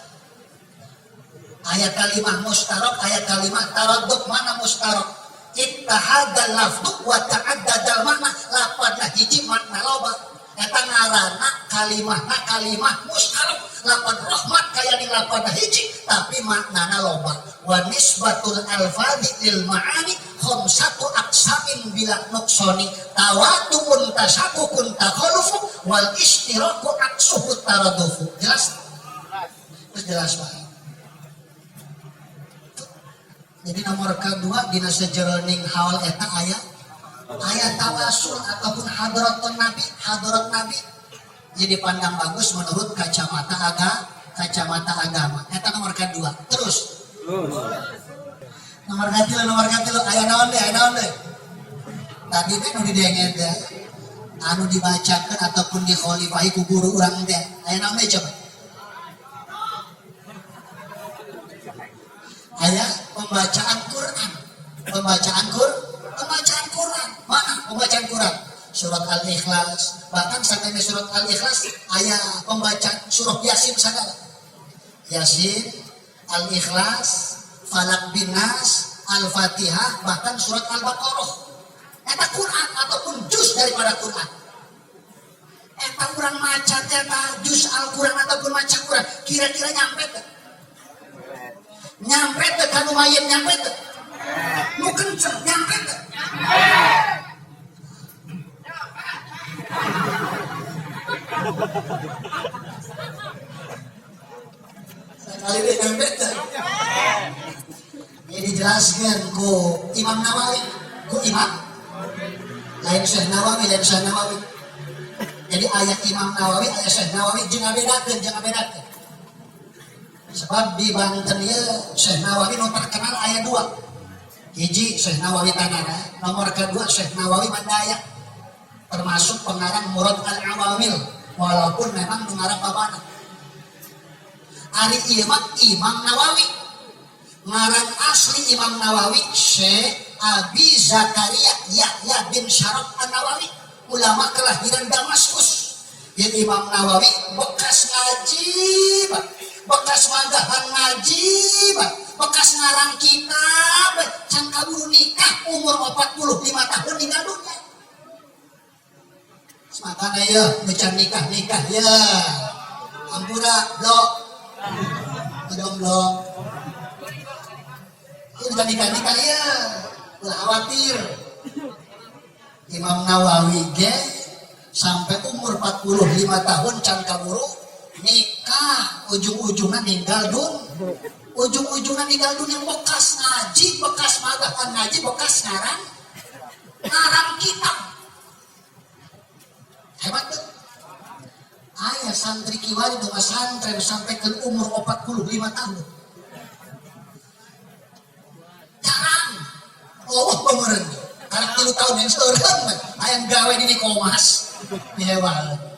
Aya kalimah mustarak, aya kalimah taraddud. Mana mustarak? Ittahadal lafdu wa ta'addadal makna. Lapadna hiji makna loba. Eta ngaranna kalimahna kalimah mustarak. Lapad rahmat kaya di lapadna hiji tapi maknana loba. Wa nisbatul alfadhi lil ma'ani khamsatu aqsamin bila nuqsani tawatu'un tasakukun takhalufu wal istiraku aksuhu taradufu. Jelas? Terus jelas Pak. Jadi nomor kedua dina sejeroning haul eta aya tawasul ataupun hadratun nabi, hadrat nabi. Jadi pandang bagus menurut kacamata kacamata agama. Eta nomor kedua. Terus nomor katilu aya naon deui, Tadi teh nu didenge teh anu dibacakeun ataupun dikholifahi ku guru urang teh. Aya naon deui coba? Aya pembacaan Quran. Pembacaan Quran. Mana pembacaan Quran? Surat Al-Ikhlas. Bahkan sampai surat Al-Ikhlas aya pembacaan surah Yasin sagala. Yasin, Al-Ikhlas, Falaq Binas, Al-Fatihah, bahkan surat Al-Baqarah. Eta Quran ataupun juz daripada Quran. Eta urang maca eta juz Al-Quran ataupun maca Quran, kira-kira nyampe teh? Nyampe teh kanu mayit nyampe teh? Nu kenceng nyampe teh? Sekali deh nyampe teh. Ini dijelaskan ku Imam Nawawi, ku Imam lain Syekh Nawawi, lain Syekh Nawawi. Jadi ayat Imam Nawawi, ayat Syekh Nawawi jangan bedakeun. Sebab di Banten ieu Syekh Nawawi nu terkenal aya dua. Hiji Syekh Nawawi Tanara, nomor kedua Syekh Nawawi Mandaya. Termasuk pengarang Murad Al-Awamil, walaupun memang mengarang babana. Ari ieu mah Imam Nawawi. Ngaran asli Imam Nawawi Syekh Abi Zakaria Yahya bin Syaraf An-Nawawi, ulama kelahiran Damaskus. Jadi Imam Nawawi bekas ngaji, bekas manggahan ngaji, bekas ngarang kitab, can kaburu nikah umur 45 tahun meninggal dunia. Makanya ya, can nikah-nikah ya. Ampura, blok. Jomblo. Udah nikah-nikah ya. Ulah khawatir. Imam Nawawi ge sampai umur 45 tahun can kaburu nikah. Nikah ujung-ujungnya ninggal dun, ujung-ujungnya ninggal dunia, bekas ngaji, bekas magahan ngaji, bekas ngarang ngarang kitab. Hebat tuh. Aya santri kiwari di pesantren sampai ke umur 45 tahun. Jarang. Oh, pemeren. Karena 3 tahun yang seureun hayang gawe di Komas. Hebat.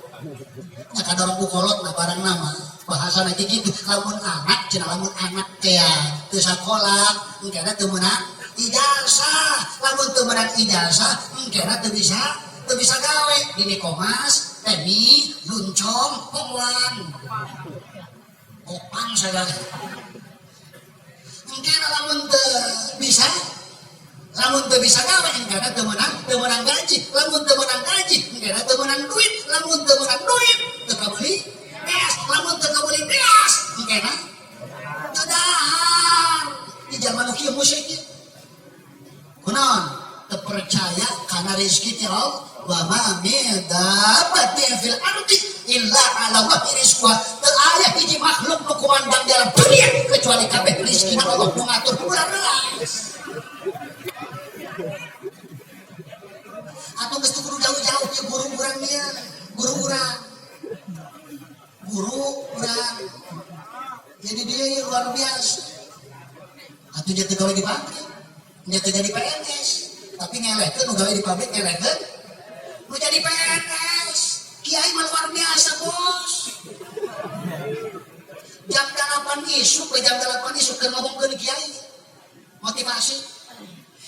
Nya kadorong ku kolot nah barang nama bahasa lagi gitu, lamun anak cenah, lamun anak teh teu sakola engkena teu meunang ijazah, lamun teu meunang ijazah engkena teu bisa gawe di Komas, temi luncong pongwan opang segala. Engkena lamun teu bisa, lamun teu bisa gawe engkena teu meunang gaji, lamun teu meunang gaji engkena teu meunang duit, lamun teu meunang duit teu kabeli beas, lamun teu kabeli beas engkena teu dahar. Di zaman nu kieu musik ieu kunaon teu percaya kana rezeki ti Allah. Wa ma min dabbatin fil ardi illa ala Allahi rizquha. Teu aya hiji makhluk nu kumandang dalam dunia kecuali kabeh rezekina Allah nu ngatur. Ulah relas atau geus teu kudu jauh-jauh ya, guru urang dia, guru urang, guru urang. Jadi dia ya luar biasa atuh. Dia teu gawe di pabrik, dia teu jadi PNS, tapi ngelehkeun nu gawe di pabrik, ngelehkeun nu jadi PNS. Kiai mah luar biasa, bos. Jam 8 isuk ke jam 8 isuk keur ngomongkeun kiai motivasi,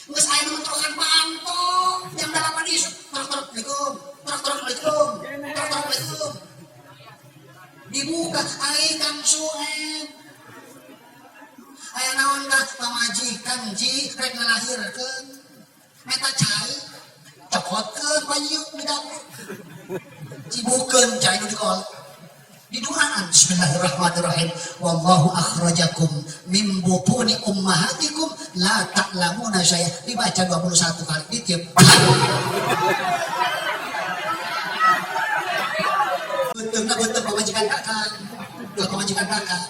geus aya nu mentrokan panto jam 8 isuk, trok trok Assalamualaikum, trok trok Assalamualaikum, trok trok Assalamualaikum. Dibuka, ai Kang Sueb, aya naon dah? Pamajikan ji rek ngalahirkeun, meta cai, cokotkeun panyiuk di dapur, cibukeun cai nu di kolak, diduaan, bismillahirrahmanirrahim, wallahu akhrajakum min butuni ummahatikum la ta'lamuna syai'a. Dibaca 21 kali, ditiup. Betul betul pamajikan kakak, pamajikan kakak.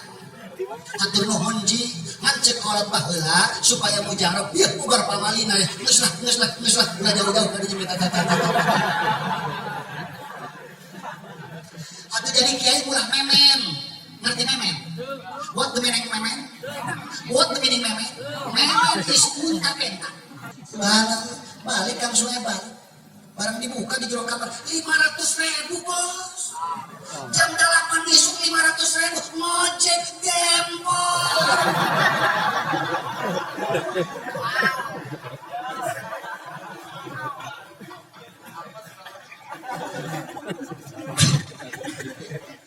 Hatur nuhun ji, ngan cek kolot baheula supaya mujarab ya ubar pamalina ya. Geus lah, geus lah, geus lah, ulah jauh-jauh ka dinya minta tata tata. Atau jadi kiai ulah memen. Ngerti memen? What the meaning memen? What the meaning memen? Memen is unta penta. Barang balik Kang Sungai balik. Barang dibuka di jero kamar 500 ribu, bos. Jam 8 isuk 500 ribu ngojek gempor.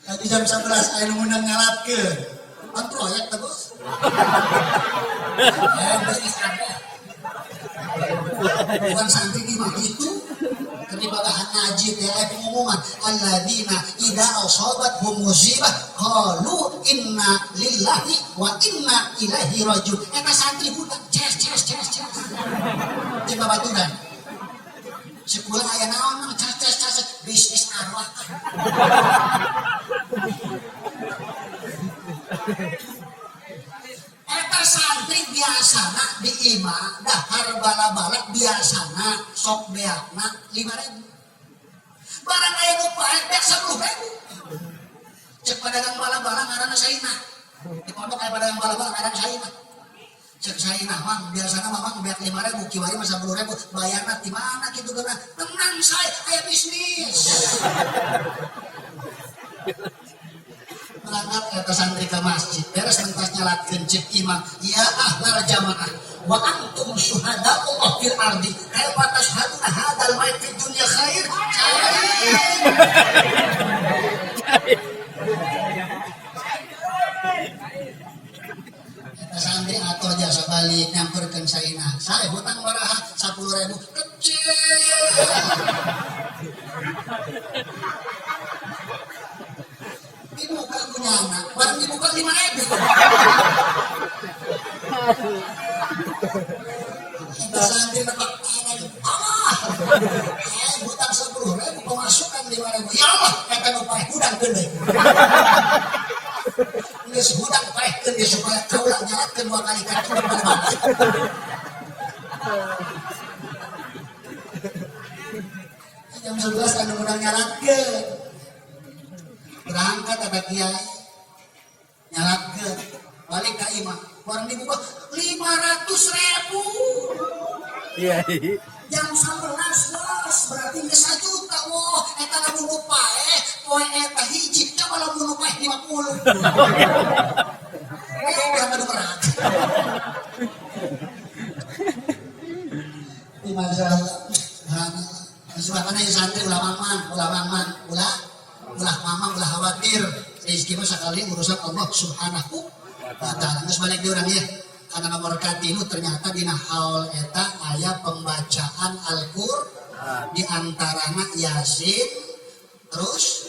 Tadi jam 11 aya nu ngundang ngalatkeun. Pan proyek teh, bos. Eh, bisnis ada. Bukan santri di mah itu. Keur dibagahan ngaji teh aya pengumuman alladzina idza asabathum musibah qalu inna lillahi wa inna ilaihi rajiun. Eta santri budak ces ces ces ces. Di babaturan. Sekolah aya naon mah ces ces ces, bisnis arwah. Eta santri biasana di imah dahar bala-bala biasana sok beakna 5 ribu. Barang aya nu paeh beak 10 ribu. Cek pedagang bala-bala ngaranna Saina. Di pondok aya pedagang bala-bala ngaranna Saina. Cek Saina, "Mang, biasana mah Mang beak 5 ribu, kiwari mah 10 ribu, bayarna di mana kitu geuna?" "Tenang saya, aya bisnis." Berangkat eta santri ke masjid, beres mentas nyalatkeun, cek imam, "Ya ahlal jamaah wa antum syuhada'ullah fil ardi, kaifa tashhaduna hadzal mayit fid dunya khair khair." Eta santri atau jasa balik nyamperkeun Saina, "Saya hutang baraha?" 10 ribu. Kecil. Dibuka punya anak, barang dibuka 5 ribu. Eta santri nepak tangan, "Allah, eh, hutang 10 ribu, pemasukan 5 ribu, ya Allah, eta nu paeh hudang deui." Jam 11 anu menang nyalatkeun. Berangkat ada kiai nyalatkeun. Balik ka imah. Barang dibuka 500.000. Iya. Jam 11 bos, berarti geus 1 juta. Wah, eta lamun nu paeh, poe eta hiji, coba lamun nu paeh 50. Eh, berapa nu berat? Masya Allah. Subhanallah. Subhanallah ya santri ulah mamang, ulah mamang, ulah ulah mamang, ulah khawatir. Rezeki mah sekali urusan Allah Subhanahu wa taala. Geus balik di urang ya. Karena nomor katilu ternyata dina haul eta aya pembacaan Al-Qur'an di antarana Yasin, terus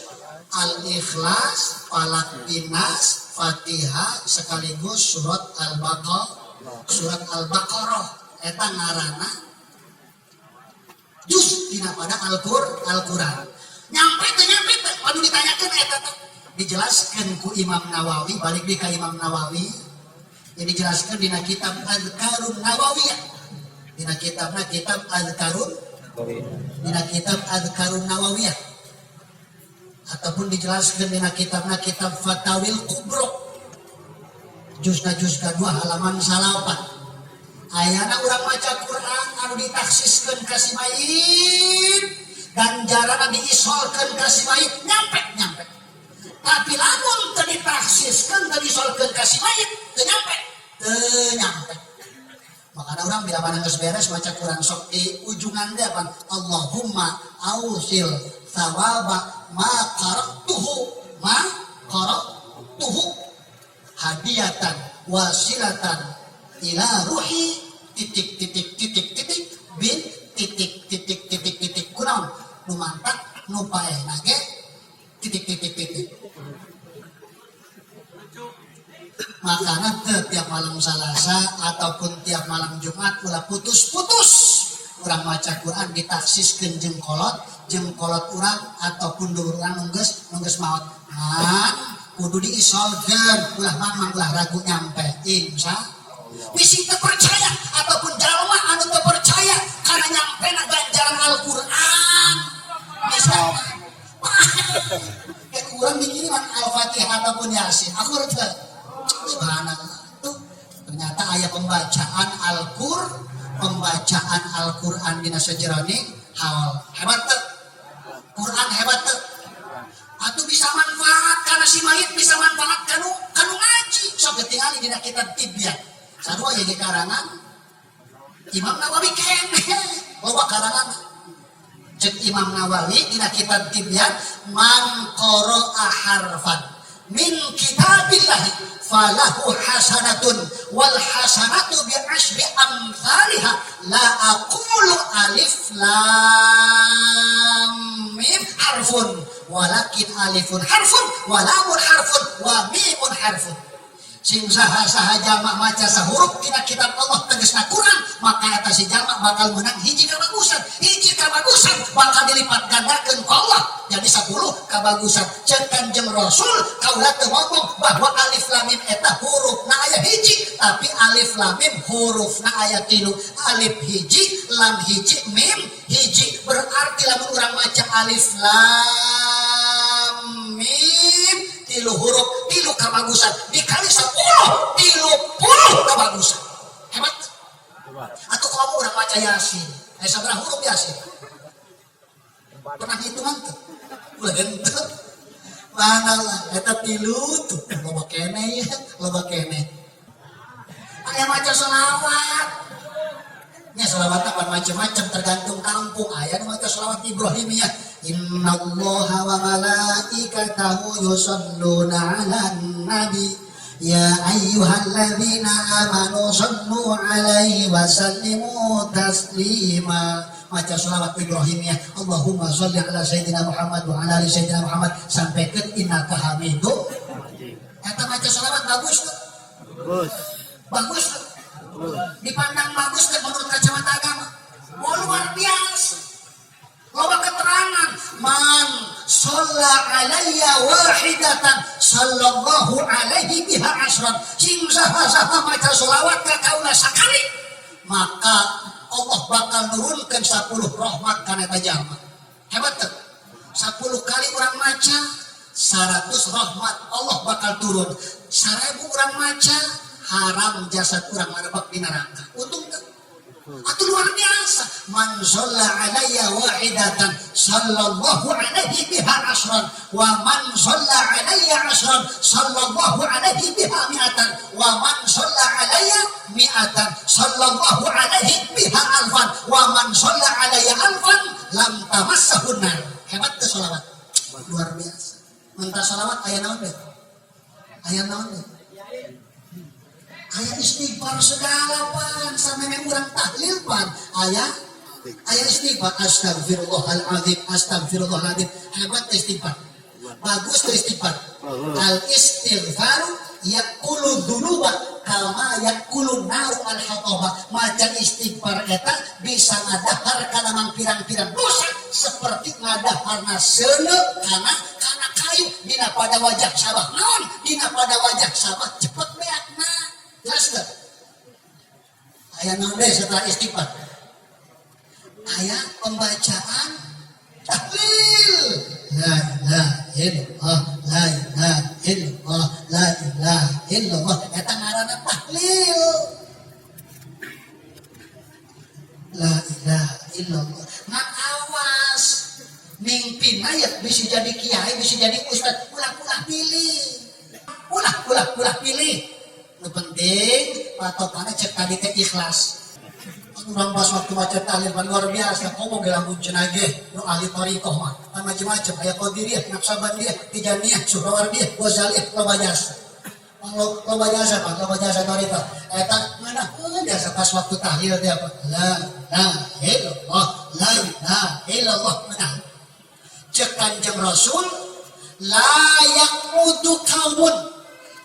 Al-Ikhlas, Falaq, Nas, Fatihah sekaligus surat Al-Baqarah. Surat Al-Baqarah eta ngaranna juz dina pada Al-Qur'an. Nyampe teu nyampe teu anu ditanyakeun eta teh dijelaskeun ku Imam Nawawi, balik deui ka Imam Nawawi. Ini dijelaskan dina kitab Adkarun Nawawiyah. Dina kitabna kitab Adkarun, dina kitab Adkarun Nawawiyah. Ataupun dijelaskan dina kitabna kitab Fatawil Kubro. Juzna juz kedua halaman 9. Ayana urang maca Quran anu ditaksiskeun ka si mayit, ganjaran diisolkeun ka si mayit, nyampe nyampe. Tapi lamun teu ditaksiskeun, teu diisolkeun ka si mayit, teu nyampe, teu nyampe. Makanya orang bila mana geus beres maca Quran sok di ujungan teh apa? Allahumma ausil thawaba ma qara'tuhu, ma qara'tuhu hadiatan wasilatan ila ruhi titik titik titik titik bin titik titik titik titik. Kunaon nu mantak nu paehna ge titik titik titik. Makanya tiap malam Selasa ataupun tiap malam Jumat ulah putus-putus urang maca Quran ditaksiskeun jeung kolot, jeung kolot urang ataupun dulur urang nunggeus maot. Ngan kudu diisolkeun, ulah mamang ulah ragu nyampe insya bisi teu percaya ataupun jalma anu teu percaya karena nyampe na ganjaran Al-Qur'an. Misalnya kayak urang dikiriman Al-Fatihah ataupun Yasin, aku teu. Subhanallah. Tuh ternyata ayat pembacaan Al-Qur'an, pembacaan Al-Qur'an dina sajeroning haul. Hebat tuh. Quran hebat tuh. Atau bisa manfaat karena si mayit bisa manfaat kanu kanu ngaji. Sok ketingali dina kitab Tibyan. Sarua ye karangan Imam Nawawi keneh. Loba karangan. Cek Imam Nawawi dina kitab Tibyan, man qara'a harfan min kitabillahi falahu hasanatun wal hasanatu bi asyri amsalha la aqulu alif lam mim harfun walakin alifun harfun wa lamun harfun wa mimun harfun. Sing saha-saha jalma maca sahurup tina kitab Allah tegasna Quran, maka eta si jalma bakal menang hiji kabagusan, hiji kabagusan bakal dilipat gandakeun ku Allah jadi 10 kabagusan. Ceuk Kanjeng Rasul kaula teu ngomong bahwa alif lam mim eta hurufna aya hiji, tapi alif lam mim hurufna aya tilu, alif hiji, lam hiji, mim hiji. Berarti lamun urang maca alif lam mim tilu huruf tilu kabagusan dikali 10 30 kabagusan. Hebat. Atau kamu orang baca Yasin, sabaraha huruf Yasin? Pernah hitungan tuh? Ulah henteu. Mana lah eta tilu tuh loba keneh ya, loba keneh. Aya maca selawat nya, selawat apa macam-macam tergantung kampung. Aya nu maca selawat Ibrahimiyah, innallaha wa malaikatahu yusholluna 'alan nabi ya ayyuhalladzina amanu shallu 'alaihi wa sallimu taslima. Maca selawat Ibrahimiyah, Allahumma sholli ala sayyidina Muhammad wa ala ali sayyidina Muhammad sampai ke innaka hamidum. Eta maca selawat bagus tuh? Bagus. Bagus tuh? Dipandang bagus kan menurut kacamata agama? Oh, luar biasa. Loba keterangan man Shalla alayya wahidatan sallallahu alaihi biha asran. Sing saha-saha maca sholawat ka kaula sakali, maka Allah bakal nurunkan 10 rahmat kana eta jalma. Hebat teu? 10 kali orang maca, 100 rahmat Allah bakal turun. 1000 orang maca, haram jasad orang marebak di neraka. Untung teu? Atau luar biasa. Man shalla alayya wahidatan sallallahu alaihi biha asran, wa man shalla alayya asran sallallahu alaihi biha mi'atan, wa man shalla alayya mi'atan sallallahu alaihi biha alfan, wa man shalla alayya alfan lam tamassahun nar. Hebat teu sholawat? Luar biasa. Mentah sholawat aya naon deh? Aya naon deh? Aya istighfar segala pan, sampai urang tahlil pan aya aya istighfar, astagfirullahaladzim, astagfirullahaladzim. Hebat istighfar, bagus istighfar. Al istighfaru yakulu dzunuba kama yakulu naru al hataba. Maca istighfar eta bisa ngadahar kana mangpirang-pirang dosa seperti ngadaharna seuneu kana kayu. Dina pada wajah sabah naon, dina pada wajah sabah cepet beakna. Jelas teu? Aya naon deui setelah istighfar? Aya pembacaan tahlil. La ilaha illallah, la ilaha illallah, la ilaha illallah. Eta ngaranna tahlil. La ilaha illallah. Ngan awas, mingpina ya bisa jadi kiai, bisa jadi ustad, ulah-ulah pilih. Ulah, ulah, ulah pilih. Nu penting patokannya cek tadi teh ikhlas. Urang pas waktu maca tahlil pan luar biasa, ngomong ge lamun cenah ge nu ahli thariqah mah pan macam-macam, aya qadiriyah, naqsabandiyah, tijaniyah, suhrawardiyah, ghazaliyah, loba jasa. Loba jasa pan, loba jasa thariqah. Eta ngeunaheun jasa pas waktu tahlil teh apa? La ilaha illallah, la ilaha illallah, ngeunah. Cek Kanjeng Rasul, la yaqudu qaumun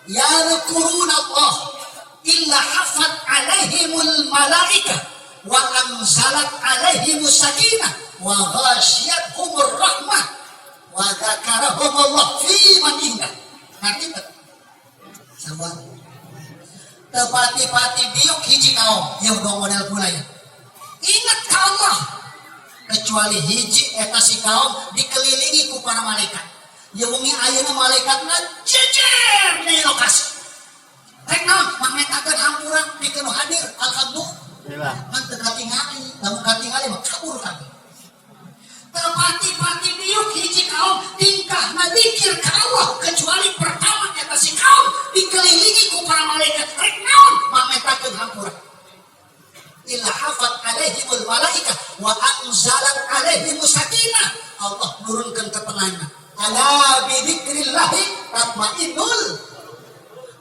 yadhkuruna Allah illa hafat alaihimul malaika wa anzalat alaihimus sakinah wa ghasyiyatuhumur rahmah wa dzakarahumullah fi man indah. Ngerti teu? Sabar. Tepati-pati diuk hiji kaum yang dong model pula ya. Ingat ka Allah, kecuali hiji eta si kaum dikelilingi ku para malaikat. Ya wengi ayeuna malaikatna jejer di lokasi. Rek naon? Mangmetakeun hampura pikeun nu hadir. Alhamdulillah. Ngan teu katingali, lamun katingali mah kabur kabeh. Tepati-pati diuk hiji kaum tingkahna dikir ka Allah, kecuali pertama eta si kaum dikelilingi ku para malaikat. Rek naon? Mangmetakeun hampura. Illa hafat alaihimul malaika wa anzalat alaihimus sakinah. Allah nurunkan ketenangan. Ala bi dzikrillahi tatmainnul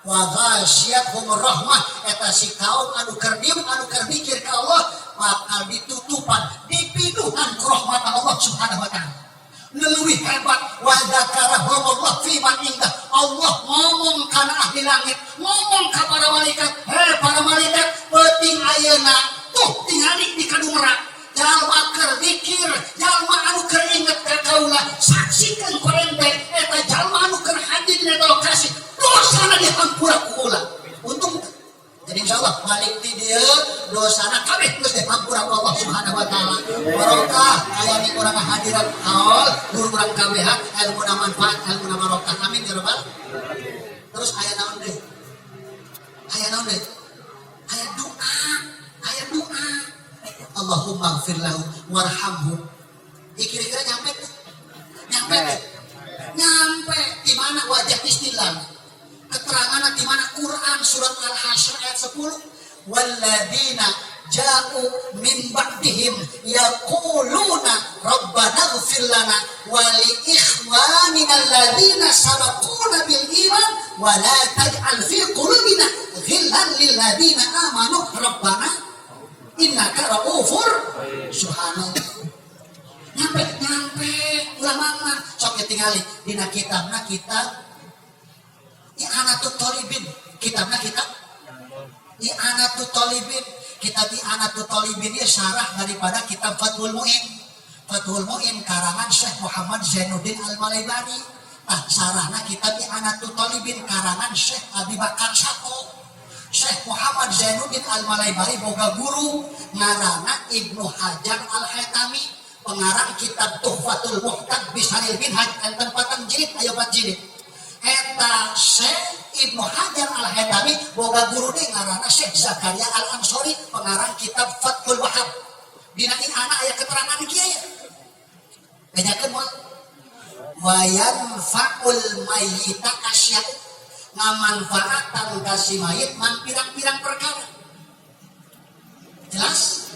wa ghasyiyatuhumur rahmah. Eta si kaum anu keur diem, anu keur mikir ka Allah bakal ditutupan, dipinuhan ku rahmat Allah Subhanahu wa taala. Leuwih hebat, wa dzakarahumullah fi man indah. Allah ngomong kana ahli langit, ngomong ka para malaikat, "Hei para malaikat, peuting ayeuna tuh tingali di kadumerak jalma keur zikir, jalma anu keur inget ka kaula, saksikeun ku ente eta jalma anu keur hadir di eta lokasi dosana dihampura ku kula." Untung teu? Jadi insyaallah balik di dieu dosana kabeh geus dihampura ku Allah Subhanahu wa taala. Barokah aya di urang hadirat haul guru urang kabehan, ilmuna manfaat, ilmuna barokah. Amin ya rabbal. Terus aya naon deui? Aya naon deui? Aya doa, aya doa. Allahumma gfir lahu warhamhu. Ya, kira-kira nyampe tuh? Nyampe tuh? Nyampe di mana wajah istilah? Keterangan di mana Quran surat Al-Hasyr ayat 10. Walladzina ja'u min ba'dihim yaquluna rabbana ighfir lana wa li ikhwanina alladzina sabaquna bil iman wa la taj'al fi qulubina ghillan lil ladzina amanu rabbana innaka ra'ufur. Subhanallah. Nyampe, nyampe ulama mah sok tingali dina kitabna, kitab I'anatut Thalibin, kitabna kitab I'anatut Thalibin. Kitab I'anatut Thalibin ini syarah daripada kitab Fathul Mu'in. Fathul Muin karangan Syekh Muhammad Zainuddin Al-Malaibari. Tah, sarahna kitab I'anatut Thalibin karangan Syekh Abi Bakar Sato. Syekh Muhammad Zainuddin Al-Malaibari boga guru ngaranna Ibnu Hajar Al-Haytami, pengarang kitab Tuhfatul Muhtaj Bisyarhil Minhaj, enten patang jilid, aya 4 jilid. Eta Syekh Ibnu Hajar Al-Haytami boga guru deui ngaranna Syekh Zakaria Al-Ansori, pengarang kitab Fathul Wahhab. Dina I'anah aya keterangan kieu ya. Bejakeun moal wa yanfa'ul mayyita asya, ngamanfaatan ka si mayit man pirang-pirang perkara. Jelas?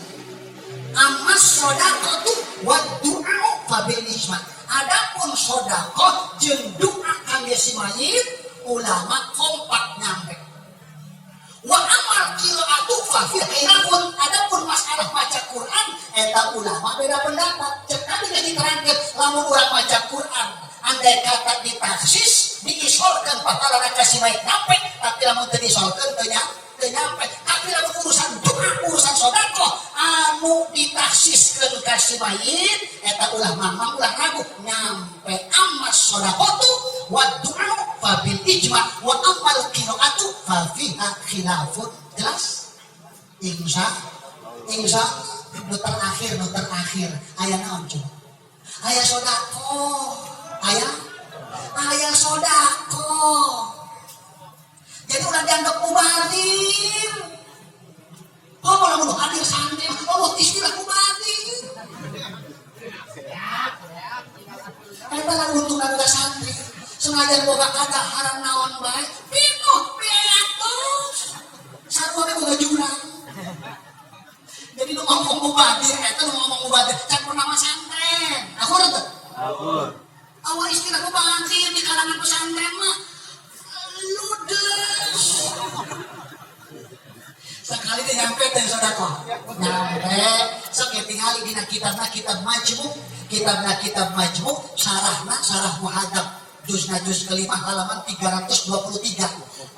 Ammas shodaqatu wa du'a fa bil ijma. Adapun sedekah jeung doa kangge si mayit, ulama kompak nyampe. Wa amal qiraatu fa fi khilafun. Adapun masalah maca Quran eta ulama beda pendapat. Cek tadi geus diterangkeun, lamun urang maca Quran andai kata ditaksis diisolkeun pahalana ka si mayit nyampe, tapi lamun teu diisolkeun teu nyampe. Tapi lamun urusan doa, urusan sedekah anu ditaksiskeun ka si mayit eta ulah mamang, ulah ragu, nyampe. Ammas shadaqatu wa du'a fa bil ijma wa ammal qiraatu fa fiha khilafun. Jelas? Insya insya nu terakhir, nu terakhir aya naon coba? Aya sedekah, aya aya sedekah. Jadi ulah dianggap mubazir. Oh, malah mau hadir santri, oh istilah mubazir. Eta lah untung anu santri. Sengaja boga kadaharan naon bae, pinuh biaya terus. Sarua ge boga jurang. Jadi nu ngomong mubazir, eta nu ngomong mubazir, can pernah masantren. Akur teu? Akur. Awal istilah mubazir di kalangan pesantren mah ludes. Sekali dia nyampe teh sedekah. Nyampe, sok ya tingali dina kitabna kitab Majmu', kitabna kitab Majmu', sarahna sarah Muhadzab. Juzna juz kelima halaman 323.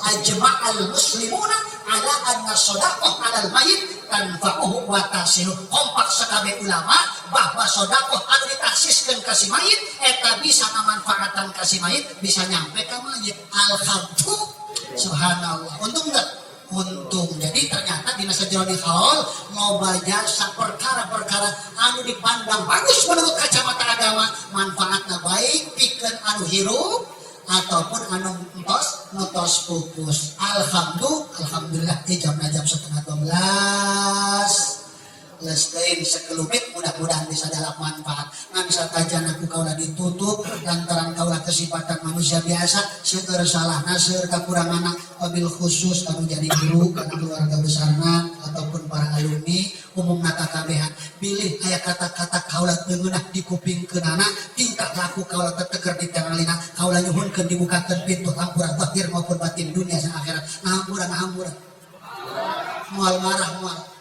Ajma'al muslimuna ala anna sodaqah alal mayit tanfa'uhu wa tasilu. Kompak sakabeh ulama bahwa sodakoh anu ditaksiskeun ka si mayit eta bisa ngamanfaatan ka si mayit, bisa nyampe ka mayit. Alhamdulillah, subhanallah. Untung enggak? Untung. Jadi ternyata di masa di haul loba jasa perkara-perkara anu dipandang bagus menurut kacamata agama, manfaatna baik pikeun anu hirup ataupun anu entos nutos pupus. Alhamdulillah, alhamdulillah di jam jam 11.30 lestein sekelumit, mudah-mudahan bisa dalam manfaat. Ngan satajana ku kaula ditutup lantaran kaula kesifatan manusia biasa, seueur salahna, seueur kakuranganna, wabil khusus anu jadi guru kana keluarga besarna ataupun para alumni umumna kakabehan, bilih aya kata-kata kaula teu ngeunah di kupingkeunana, tingkah laku kaula teteger di tangalina, kaula nyuhunkeun dibukakeun pintu hampura zahir maupun batin, dunia dan akhirat. Ngahampura, ngahampura. Moal marah, moal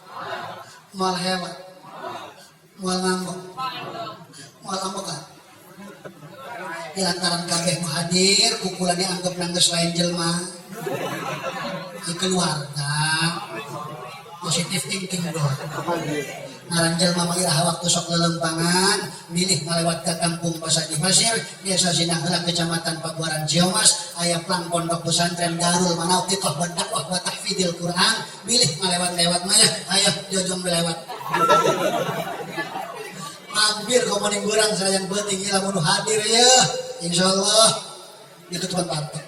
moal hebat, moal ngambek, moal ambekan. Di lantaran kabeh nu hadir kukulan dianggap nangges lain jelma di keluarga, positif thinking dong. Ngaran jelma mah iraha waktu sok lelempangan, milih ngalewat ke kampung Pasadi Pasir, Desa Sindangheula, Kecamatan Pabuaran, Ciomas, aya plang pondok pesantren Darul Manauqiqah wa Dakwah wa Tahfidzil Quran, milih ngalewat-lewat mah ya, ayo jojong lewat. Mampir komoning urang sanajan penting lamun hadir ya, insyaallah ditutupan partai.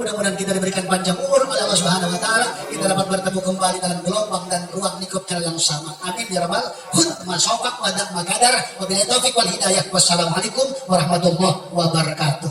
Mudah-mudahan kita diberikan panjang umur oleh Allah Subhanahu wa taala, kita dapat bertemu kembali dalam gelombang dan ruang lingkup yang sama. Amin ya rabbal khud masofak wa dak makadar. Wabillahi taufik wal hidayah. Wassalamualaikum warahmatullahi wabarakatuh.